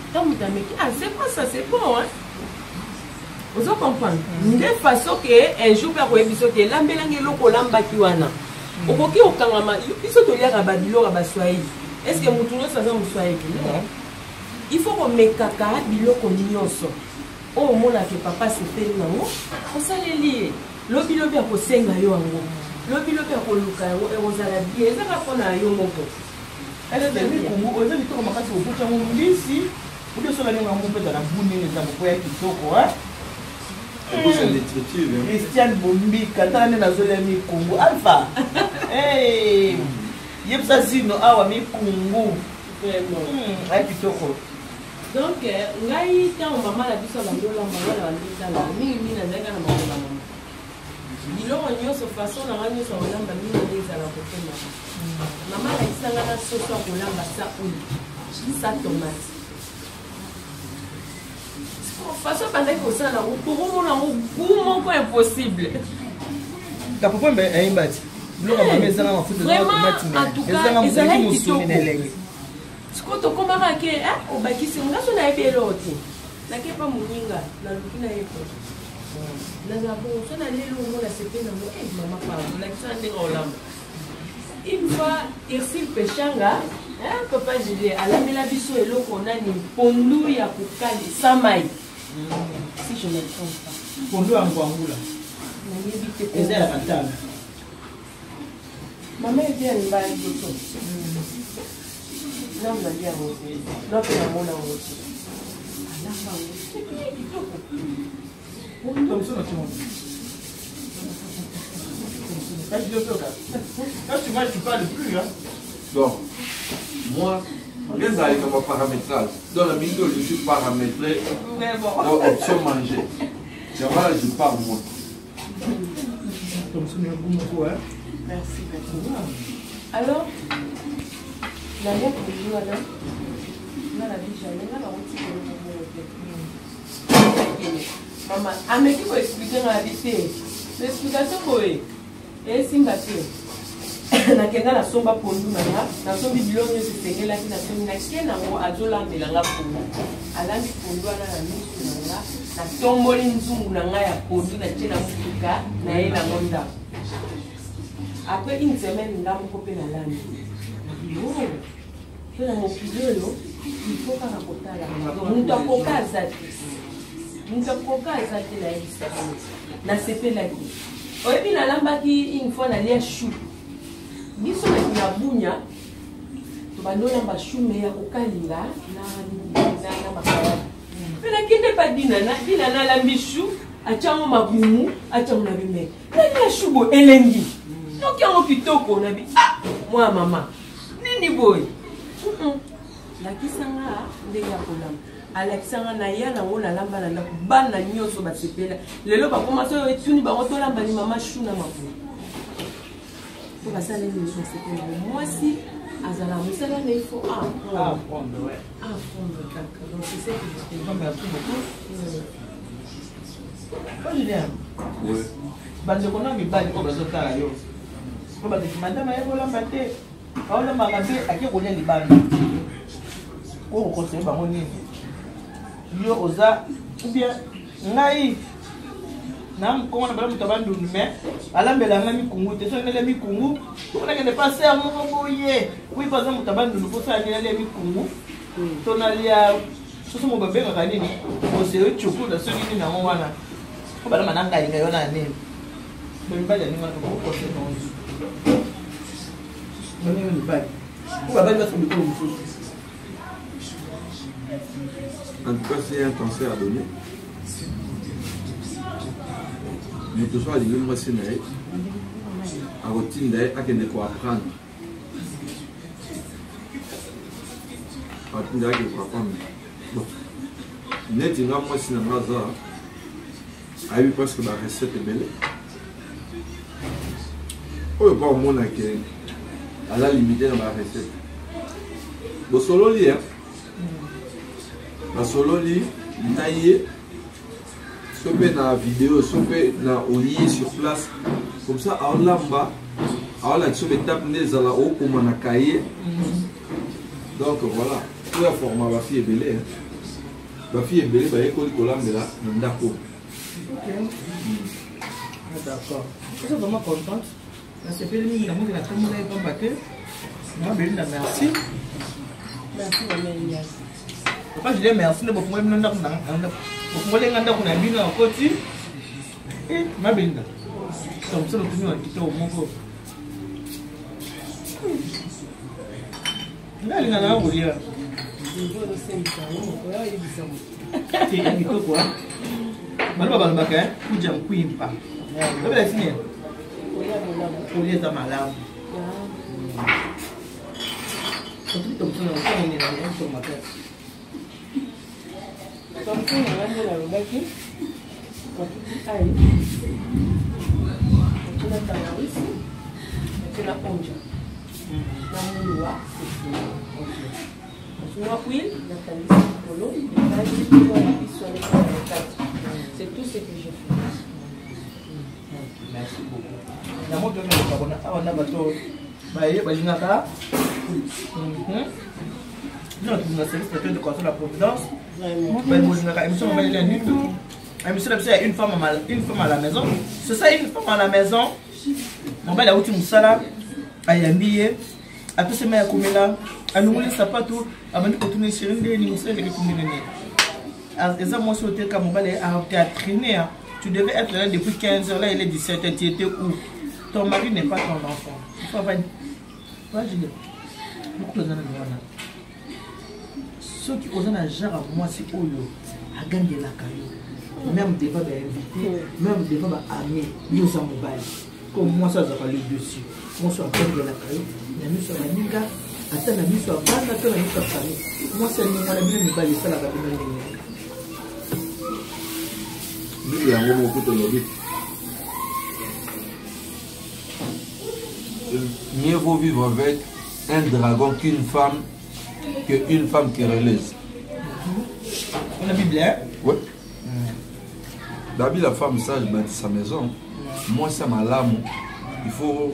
Ntango moto ameki: "Ah, c'est quoi ça? C'est bon, hein?" Ozo comprendre nde façon ke un jour mpe akoyebi soki elambelanga eloko olambaki wana, okoki kokangama. Biso toliaka babiloko ya Baswahili. Est ce que motu nyonso aza Moswahili? Non. Il faut komekaka biloko nyonso oyo omonaka papa asepeli nango, osaleli ye. Lobilobi akosenga yo yango, lobilobi akoluka yango, ekozala bien. Ezaka mpona yo moko. Mikungu eza kitoko makasi. Okuti yango mbisi obi osola ndenge yango mpe ezala bu ndenge eza moko ya kitoko. Christiane Bombika, tala nde nazolia mikungu. Alpha, yebisa zino awa mikungu aya kitoko. Donc ngai, ntango mama na biso abandi olamba, nga na bandi otala mingimingi, nazalaki na makolo ya mama. Biloko nyonso, façon na nga nyonso ya kolamba mingi nde ezala kotemaka. Mama alakisa nga na soso ya kolamba sa huile, sa tomate. Façon abandaki kosala yango, kokomona yango goût moko impossible. Kapopembe ayimba ti biloko ya mama ezanga mafuta, ezanga tomate, ezalaki mosuni na elengi. Sikoyo tokomaka ke obakisi nga so nayebi eloko te, nakepa moninga, naluki nayebi, nazala bongo. So naleli ongo, nasepe nango. E mama, pardon, olakisa ndenge olamba. Une fois Ursile Peshanga, papa Julien alambela biso eloko nani, pondu ya kokali sans mai, si je me trompe pas. Pondu ya ngwangula. Nayebi te. Eza ya matanga. Mama ezi ya mbala liboso nanu nalia yango te, nape namona yango te. Alamba yango kitoko. Quand tu manges, tu parles plus, hein? Donc, moi, les comme paramétrage. Dans la minute où je suis paramétré, dans option manger. C'est voilà, je parle moi. Merci beaucoup. Alors, nalia pondu wana, nga na bi jamais nga nauti koloko bongo te. Mama ameki koexpliquer nga, abi te, explication boye esimba te. Nakenda, nasomba pondu na nga, nasombi biloko nyonso esengelaki, nasombi, nakie nango, azolambela nga pondu. Alambi pondu wana na misu na nga, natomboli nzungu na ngai ya pondu, natie na motuka, naye nango ndako. Après une semaine, nga moko mpe nalambi. Mpe na mokili oyo, il faut kaka kotala moto akoka aza te, moto akoka aza te. Nayebisa, nasepelaki. Oyebi, nalambaki une fois, nalia chou. Biso na Bunya tobandi olamba chou me ya kokalinga na makayabo. Mpe nakende pa Dinana. Dinana alambi chou, atiango mabumu, atiango na bime. Nalia chou boye, elengi, noki yango kitoko. Nabi: "Ah, mwa mama, nini boye? Lakisanga ndenge ya kolamba." Alakisanga, naya nango, nalamba na ndako, bana nyonso basepela. Lelo bakoma so etuni bango: "Tolamba ni mama chou na mabumu?" Po basala nini? Basepela. Mwasi azala mosala na, il faut apprendre, apprendre kaka. Donc c'est ce que je te Merci beaucoup. Julien, bandeko na mibali oyo bazotala yo, po bandeko madame aye kolamba te, aolambaka te, ake kolia libanda, okoconseiller bango nini? Yo oza ou bien ngai na mokongo na bala moto abandundu, mais alambela ngai mikungu te. Soki nalia mikungu, soki nakende paser moko boye, wi mpo aza moto abandundu, mposala nini? Nalia mikungu to nalia soso mo babengaka nini, oseo cukula, soki nini yango wana po balamba na ngai ngai wana ya nini. Bamibali ya ndenge wana, tokokose bango banini mibali po babali baso mikolo mosusu. En tout cas, c'est un conseil à donner. Moto so alingi mwasi na ye, akotinda ye akende koapprendre, atinda ye akende koapprendre. Bon, neti nga, mwasi na nga aza Ayebi presque ba recette ebele. Oyo pa omona ke aza limité na ba recette. Bosololi hein? Basololi na ye so mpe na video so mpe na oye sur place comme ça aolamba aolakisa ba étape nde ezala okoma na cahier. Donc voilà, oyo aforma ba fille ebele hein. Ba fille ebele bayekoli kolambela na ndako. Ok. Ah, d'accord. Je suis vraiment contente. Nasepeli mingi namoki natambola ye pamba te. Mama Belinda, merci. Merci, Mama Elias. Papa Julien, merci nde bofungoli bino ndako na bofungoli nga ndako na bino akoti. Eh, Mama Belinda. Comme ça, lotumi wa kitoko moko. Nga alinga na kolia. Ya kitoko baloba balobaka kuja nkwimpa obela sini kolia eza malamu otoki tomsona otongonela kitoko makasi. Thomson na ngai nde nalobaki natuti ai natie na tangawisi, natie na onja na muluwa, nazwi huile, natandisi likolo, ekangi mpo na biso na kati. C'est tout ce que j'ai fait. Merci beaucoup. Yango tomeleka kona awa na bato baye balingaka bino na service de de la providence bolingaka émission mobali ya nitu, émission na biso ya une femme, une femme à la maison. C'est ça, une femme à la maison. Mobali awuti mosala, ayambi ye, apesi mai ya komela, alongoli sapatu, abandi kotuna: chéri, ndeni mosala eleki tundenge nini? Eza mwasi oteka mobali atraîné. Tu devais être là depuis 15 heures, là il est 17 heures, tu étais où? Ton mari n'est pas ton enfant. Il faut avoir. Julien, mokolo oza na wana, soki oza na genre ya mwasi oyo agangelaka yo même devant bainvité, même devant baami, yo oza mobali comme mwasi azwaka le dessus. Mwasi agangelaka yo na miso ya baninga, ata na miso ya bana to na miso ya famille, mwasi aninga na bino mibali, esalaka bino ndenge? Bible yango moko tolobi: mieux vaut vivre avec un dragon qu'une femme que une femme querelleuse. On a Bible, hein? Ouais. Dabi, la femme sage bâtit sa maison. Moi, ça malamu. Il faut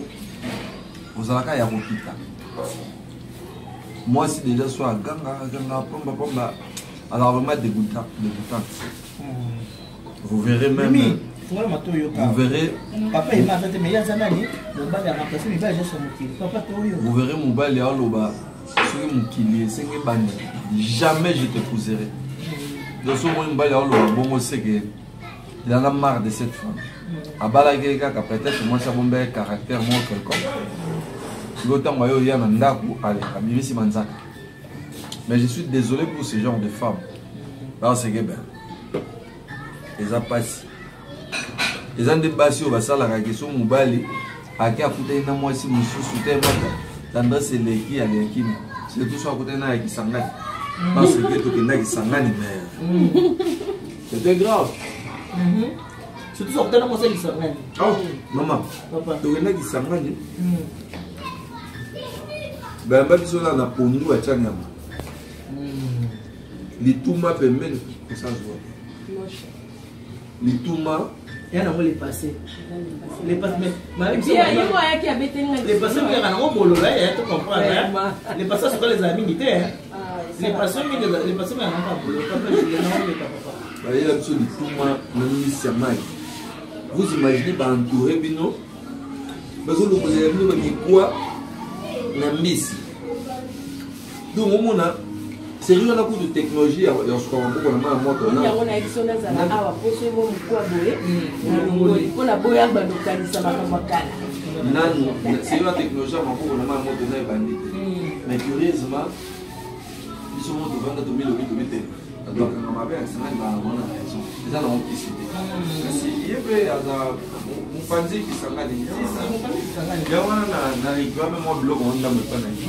ozalaka ya kokita. Moi, si déjà soit ganga ganga pamba pamba, alors vraiment dégoûtant, dégoûtant. Vous verrez même. Mimi, fungola matoi, yoka. Vous verrez. Papa ema aza te, mais ye aza nani? Mobali aremplace mibali nyonso ya mokili. Papa to oyo. Vous verrez mobali aloba: soki mokili esengi banda, jamais je t'épouserai. Donc soki omoni mobali aloba bongo, seke il en a marre de cette femme. Abalaki ye kaka peut-être mwasi abombaki caractère moko quelconque. Sikoyo ntango aye oya na ndako, ale abimisi manzaka. Mais je suis désolé pour ce genre de femme, parce que ben eza mpasi. Eza nde basi oyo basalaka ke so mobali ake akutani na mwasi mosusu te, maka tendresse eleki, aleki, surtout so akutani na ya Kisangani, parce que tokendaki Kisangani, mais c'était grave. Surtout so akutani na mwasi ya Kisangani. Oh mama. Papa. Tokendaki Kisangani, bayamba biso na pondu atya nyama, lituma pembeni, osazwa lituma. Ya nango le passé, le passé, mais Bien, ye mo ayaki abeteli nga. Le passé mingi nango bololo ya to comprendre hein. Le passé soka les mingi te hein. Le passé mingi, le passé mingi nango bololo. Papa Julien, nango leka papa. Bayela biso lituma na mbisi ya mai. Vous imaginez, baentouré bino, bazolongolela bino bamikwa na mbisi. Donc omona série wana kutu technologie ya suka maboko na mai ya moto na yango nayebi so nazala awa poso emo mokwa boye nalongoli mpo na boya bandokanisa makambo ya kala. Nanu série wana technologie ya maboko na mai ya moto na ebandi te. Mais curieusement, biso moko tovanda, tomilobi tobi te. Bato bakanga mabe ya Kisangani bazalaka na raison. Eza nango kisi te. Kasi ye mpe aza mopanzi Kisangani. Yango wana na réclame mwa biloko ngo ndambo epa na ye.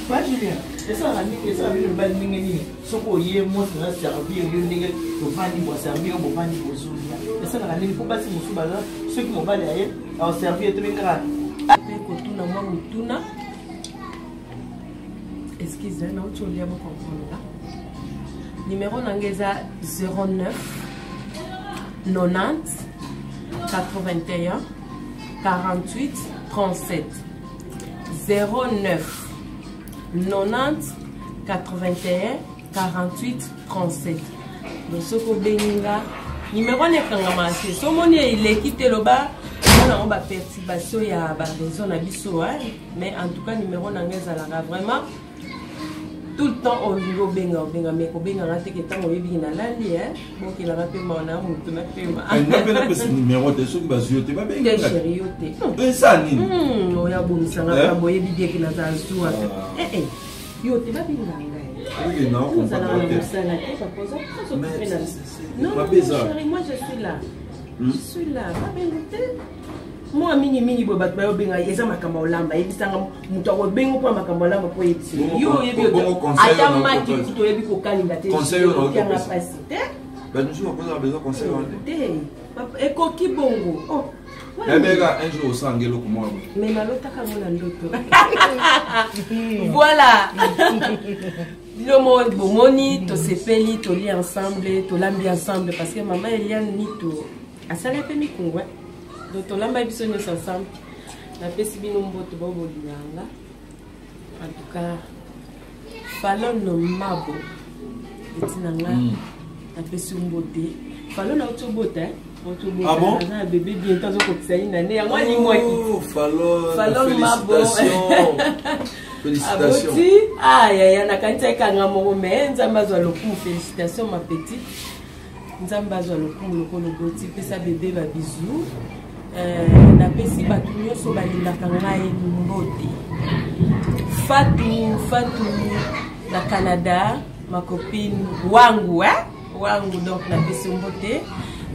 Pa Julien, esalaka ndenge esalaka bino mibali ndenge nini soki oye mwasi na servir yo ndenge tovandi boservir yo bovandi bozolia esalaka ndenge mpo basi mosusu baza soki mobali aye aoservir ye tobengi kaka mpe kotuna mwa motuna. Excuse, nauti olia bo comprendre nga. Numéro na nga eza 09 90 81 48 37. 09 90 81 48 37. Donc soki obengi nga numéro wana ekangamaka te, so omoni eleki te, loba mpona yango baperturbation ya bareseau na biso, hein? Mais en tout cas numéro na nga ezalaka vraiment tout le temps olingi obenga obenga, mais kobenganga te ke ntango oyebi nalali, bokelanga mpe mawa na motu na pema. Nga mpe napesa numéro te, soki bazwi yo te babengi. Te chéri, yo te. Eza nini? Oyo abomisanga Eh? mpa boyebi bien ke nazala zuwa. Yo te, babenganga. Oyo na ozalaka na comprendre te. mosala te, papa, oza très Mais occupé na Non, non, mabe eza. chéri, moi je suis là, je suis là, babenga te. Mwa mingimingi boye bato bayobenga eza makambo ya olamba, yebisanga moto akobenga mpo ya makambo ya olamba mpo oyebisi yo oyebi Bongo conseil ata oyo maki naokopesa. kutu oyebi kokalinga te. Conseil oyo Otianga naokopesa. pasi te. Bato mosusu bakozala besoin conseil wana te. Te papa, ekoki bongo. Oh, wana. Nayebeka un jour osanga eloko moko boye. Mais nalotaka yango na ndoto. Voilà, bino mo bomoni, tosepeli, tolie ensemble, tolambi ensemble, parce que mama Eliane Nito asali mpe mikungu, eh. Donc tolamba biso nyonso ensemble. Napesi bino mbote bao bolinganga. En tout cas Falon Mabo eti na nga, napesi yo mbote Falon, auti obota, eh? Auti obota. Ah bon? Aza na bébé, bientôt azokokisa ye na nde yango alimwaki. Oh, Falon, Falon Mabo. félicitations. Félicitations. Aboti, ah yaya, nakanisi ekanga moko, mais Nzambe azwa lokumu. Félicitation ma petite, Nzambe azwa lokumu lokola oboti, pesa bébé babisous. Napesi bato nyonso balingaka ngai mbote. Fatu Fatu na Canada, ma copine wangu, eh? Wangu, donc napesi mbote,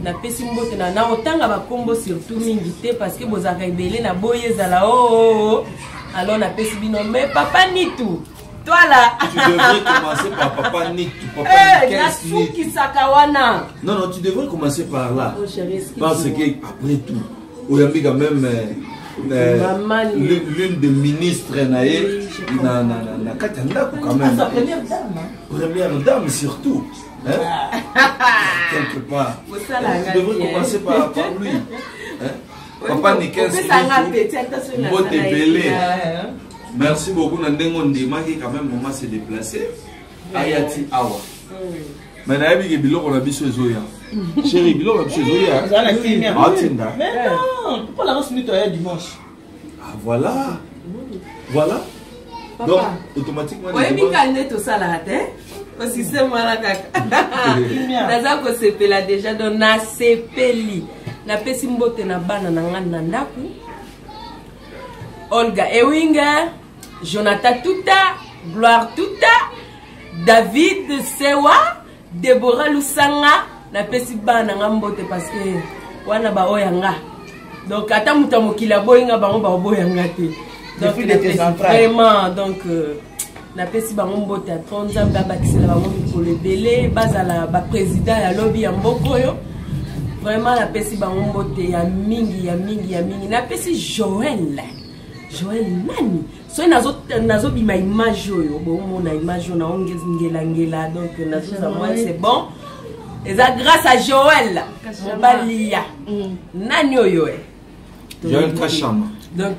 napesi mbote na otanga bakombo surtout mingi te parce que bozalaka ebele na boyi ezala oo oh, oh, oh. Alors napesi bino, mais papa Nitu, toi là. Tu devrais commencer par papa Nitu, papa Eh, Nikes Nitu. nasukisaka wana. Non, non, tu devrais commencer par là. Oh, chérie, excuse-moi. Parce que, après tout, Oyambi quand même Maman l'une des ministres na ye Oui, je na kati ya ndako quand même. Sa première dame, hein. Première dame surtout. Hein? Quelque part. Osalanga Tu devrais bien. commencer par lui. Hein? Papa Nikes opesanga Nitu, peti ata soki Mbote nasala ye ebele. te. Merci beaucoup na ndenge ondimaki quand même moment se déplacer. Ayati awa. Mais nayebi ke biloko na biso ezoya. Chéri, biloko na biso ezoya. Eza na kimia. Atinda. Mais non, pourquoi la rosse nito ya dimanche? Ah voilà. Voilà. Papa. Donc automatiquement Oyebi dimanche- ka nde tosalaka te osystème wana kaka. Kimia. Naza kosepela déjà, donc nasepeli, napesi mbote na bana na ngai na ndako, Olga Ewinga, Jonathan Tuta, Gloire Tuta, David Sewa, Debora Lusanga. Napesi bana na nga mbote parce que wana baoya nga, donc ata moto ya mokili aboyi nga, bango baoboya nga te. Donc, fruits de tes napesi entrailles. Vraiment, donc napesi bango mbote ya tro. Nzambe abakisela bango mikolo ebele, bazala baprésident ya lobi ya mboka oyo. Vraiment napesi bango mbote ya mingi, ya mingi, ya mingi. Napesi Joel, Joel nani, soki nazobima image oyo bomona, image oyo naongelangela, donc nazozwa mwa, c'est bon, eza grâce à Joel, mobali ya nani oyo e. Joël Kachama. Donc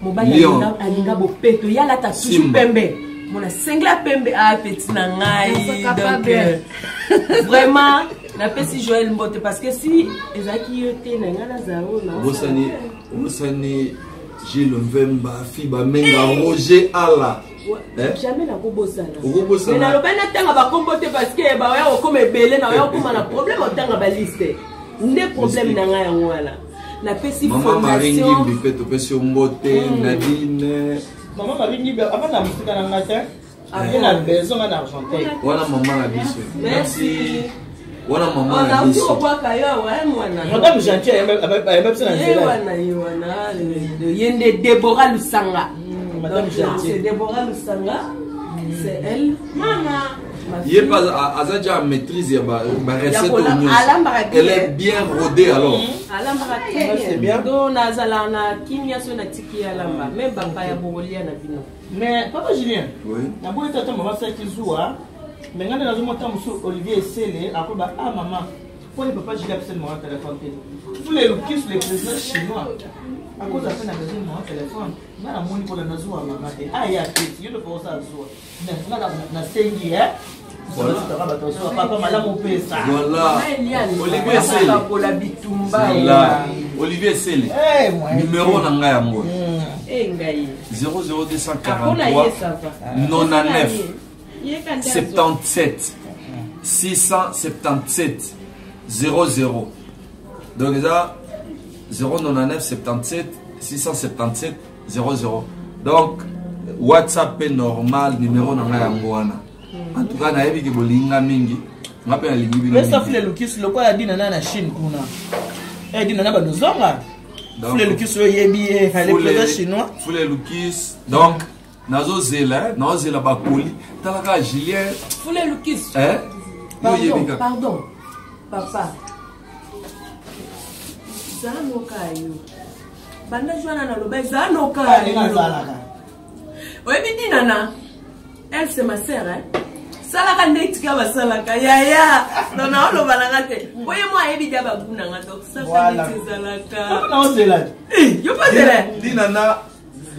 mobali Lion. alinga bopeto, ye alata toujours Simba. pembe, mona singlet pembe, a petit na ngai. Nazaka Donc bien. Vraiment napesi Joel mbote parce que si ezalaki yo te, na ngai nazala oyo na Obosani, obosani Gilles Mvemba, Fiba Menga, Roger Ala. Eh? Jamais nakobosana. Okobosana. Mais nalobai natanga bakombo te parce que baya kokoma ebele, na oya kokoma na problème otanga baliste nde problème na ngai yango wana. Napesi Mama Marie fondation Ngimbi mpe topesi yo mbote, Nadine. Mama Marie Ngimbi, avant na mosika na ngai te. Ye na besoin nga na Argenteuil. Wana mama na biso. Merci. Wana mama na nauti biso. kobwaka yo awa eh, mwana. Madame Gentil ayemba biso na Ye nzela. wana, ye wana, ye nde Deborah Lusanga. Madame Donc, Gentil. c'est Deborah Lusanga, c'est elle. Maman. Ma Ye fille. mpe aza déjà maîtrise ya barecette Ya oyo kola- nyonso. alambaka bien. Elle est bien rodée alors. Alambaka Ouais, très c'est bien. bien. Donc nazala na kimia so natiki ye alamba me bapaya bokolia na bino. Mais papa Julien, Oui. naboyi tata mama asalaki zuwa, mais ngai nde nazomona ntango mosusu Olivier Esele akoba ah mama, mponi papa Julien apesali mama telefone te. Fule Lukis le président chinois akoza mpe na besoin mama telefone, ngai namoni kolanda zuwa mama te. Ah ye apesi, yo nde mpo osala zuwa. Mais ngai nasengi eh. Voilà. Voilà. Bato zuwa papa malamu opesa. Voilà. Mama Eliane, Olivier Esele. akakola bitumba. Voilà. Olivier Esele. Eh, moi. Numéro na ngai yango. Eh, ngai. Akona 00243 ye ça va. 99 Ye ka nde azwa. 77 677 00. Donc eza 099 77 677 00. Donc WhatsApp pe normal numéro na ngai yango wana. En tout cas nayebi ke bolinga mingi. Nga mpe nalingi bino Pesa mingi. fule Lukis lokola dina na na Chine kuna. Eh dina na bandozonga. Donc, Fule Lukis oyo yebi ye, le président chinois. Fule Lukis. Donc nazozela nazozela bakoli tala kaka Julien Fule Lukis. eh yo oyebi Pardon, kaka pardon. Papa. Zala noka yo. Banda jwana naloba zala noka Ndenge yo. azalaka. Oyebi dinana. Elle c'est ma sœur hein. Salaka nde tika basalaka yaya. Non na oloba nanga te. Oye mo ayebi dia bagu nanga donc salaka Voilà. neti ezalaka. Naozela. Eh, yo pas zela. Dina na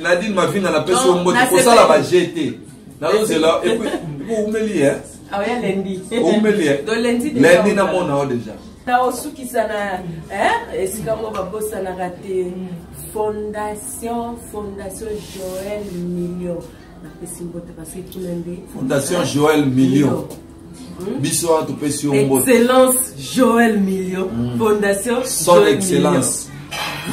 Nadine Mavinga napesi yo Non, mbote nasepeli. kosala baje te nazozela epuis oumeli e Aoya lundi. oumeli e Donc lundi déjà. lundi namona yo déjà Na osukisa na eh, esika moko babosanaka te fondation Joël Million napesi mbote parce que kuna nde Fondation Joël Million biso wana topesi yo mbote Excellence Joël Million Fondation Son Joël Excellence Million.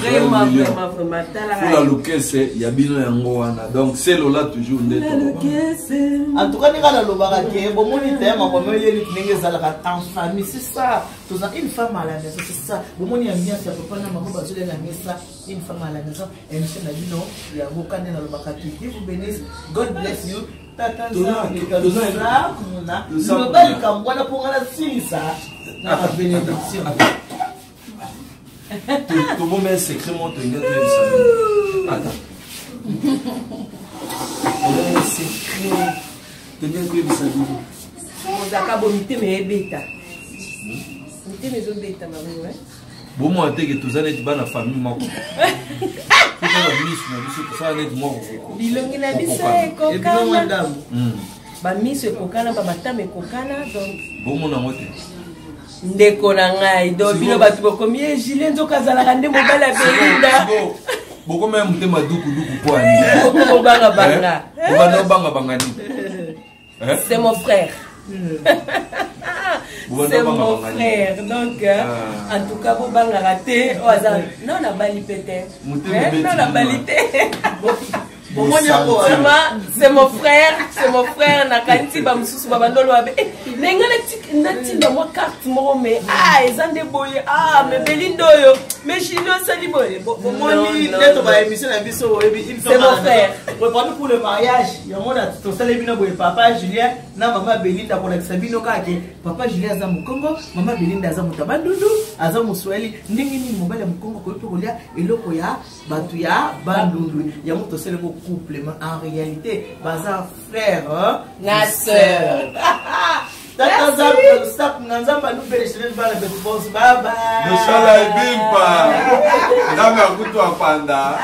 Joël Vraiment Million. vraiment vraiment talaka Fula Lukese ya bino yango wana donc selola toujours nde Fula tokobana. Lukese. En tout cas, ndenge nalobaka ke bomoni te makambo oyeli ndenge ezalaka en famille, c'est ça. Toza une femme à la maison, c'est ça. Bomoni ambiance ya papa na mama bazolia na mesa, une femme à la maison. Émission na bino yango ka nde nalobaka ke Dieu vous bénisse, God bless you. Tata Nzambe toza kuna loba likambo wana mpo nga nasilisa na ba bénédiction. Tobomba un secret moko tolingi toyebisa bino. Attends. Tobomba un secret tolingi toyebisa bino. Ozalaka bo mitema ebeta mitema ezobeta bango eh? Bomona te ke toza neti bana famille moko totala miso na biso tosala neti moko. Bilongi na biso Kokokana. Ebino mwa ekokana ndambo. Bamiso ekokana bamatama ekokana donc Bomona yango te. Ndeko na ngai donc bino bato bokomi ye Julien nzoka azalaka nde mobali ya Belinda. Bokoma ya motema dukuduku po ani Bokobangabanga. Bobanda obangabanga nini? Eh? C'est mon frère. Bobanda C'est mon obangabanga nini? frère donc Ah. en tout cas bobangaka te oyo aza non nabali pe te. Motema Eh, ebeti non nabali bino. te. Bomoni yango. Vraiment, c'est mon frère, c'est mon frère. Nakanisi bamosusu babandolo babe. Eh, ndenge natinda mwa carte moko mais ah eza nde boye ah mais Belinda oyo mais Julien osali boye. Bomoni Non, nde non, toba non. émission na biso oyebi une C'est femme à mon la frère. maison. Préparons pour le mariage yango na tosali bino boye papa Julien na mama Belinda kolakisa bino kaka ke papa Julien aza mokongo, mama Belinda aza moto ya Bandundu, aza moswahili. Ndenge nini mobali ya mokongo akoki mpe kolia eloko ya bato ya Bandundu? Yango tosali yango couple mais en réalité baza frère Na sœur. Tata Nzambe, stop na Nzambe anubeleshele bana betu bonso. Bye bye. Tosala ebimpa nzambe akutu apanda.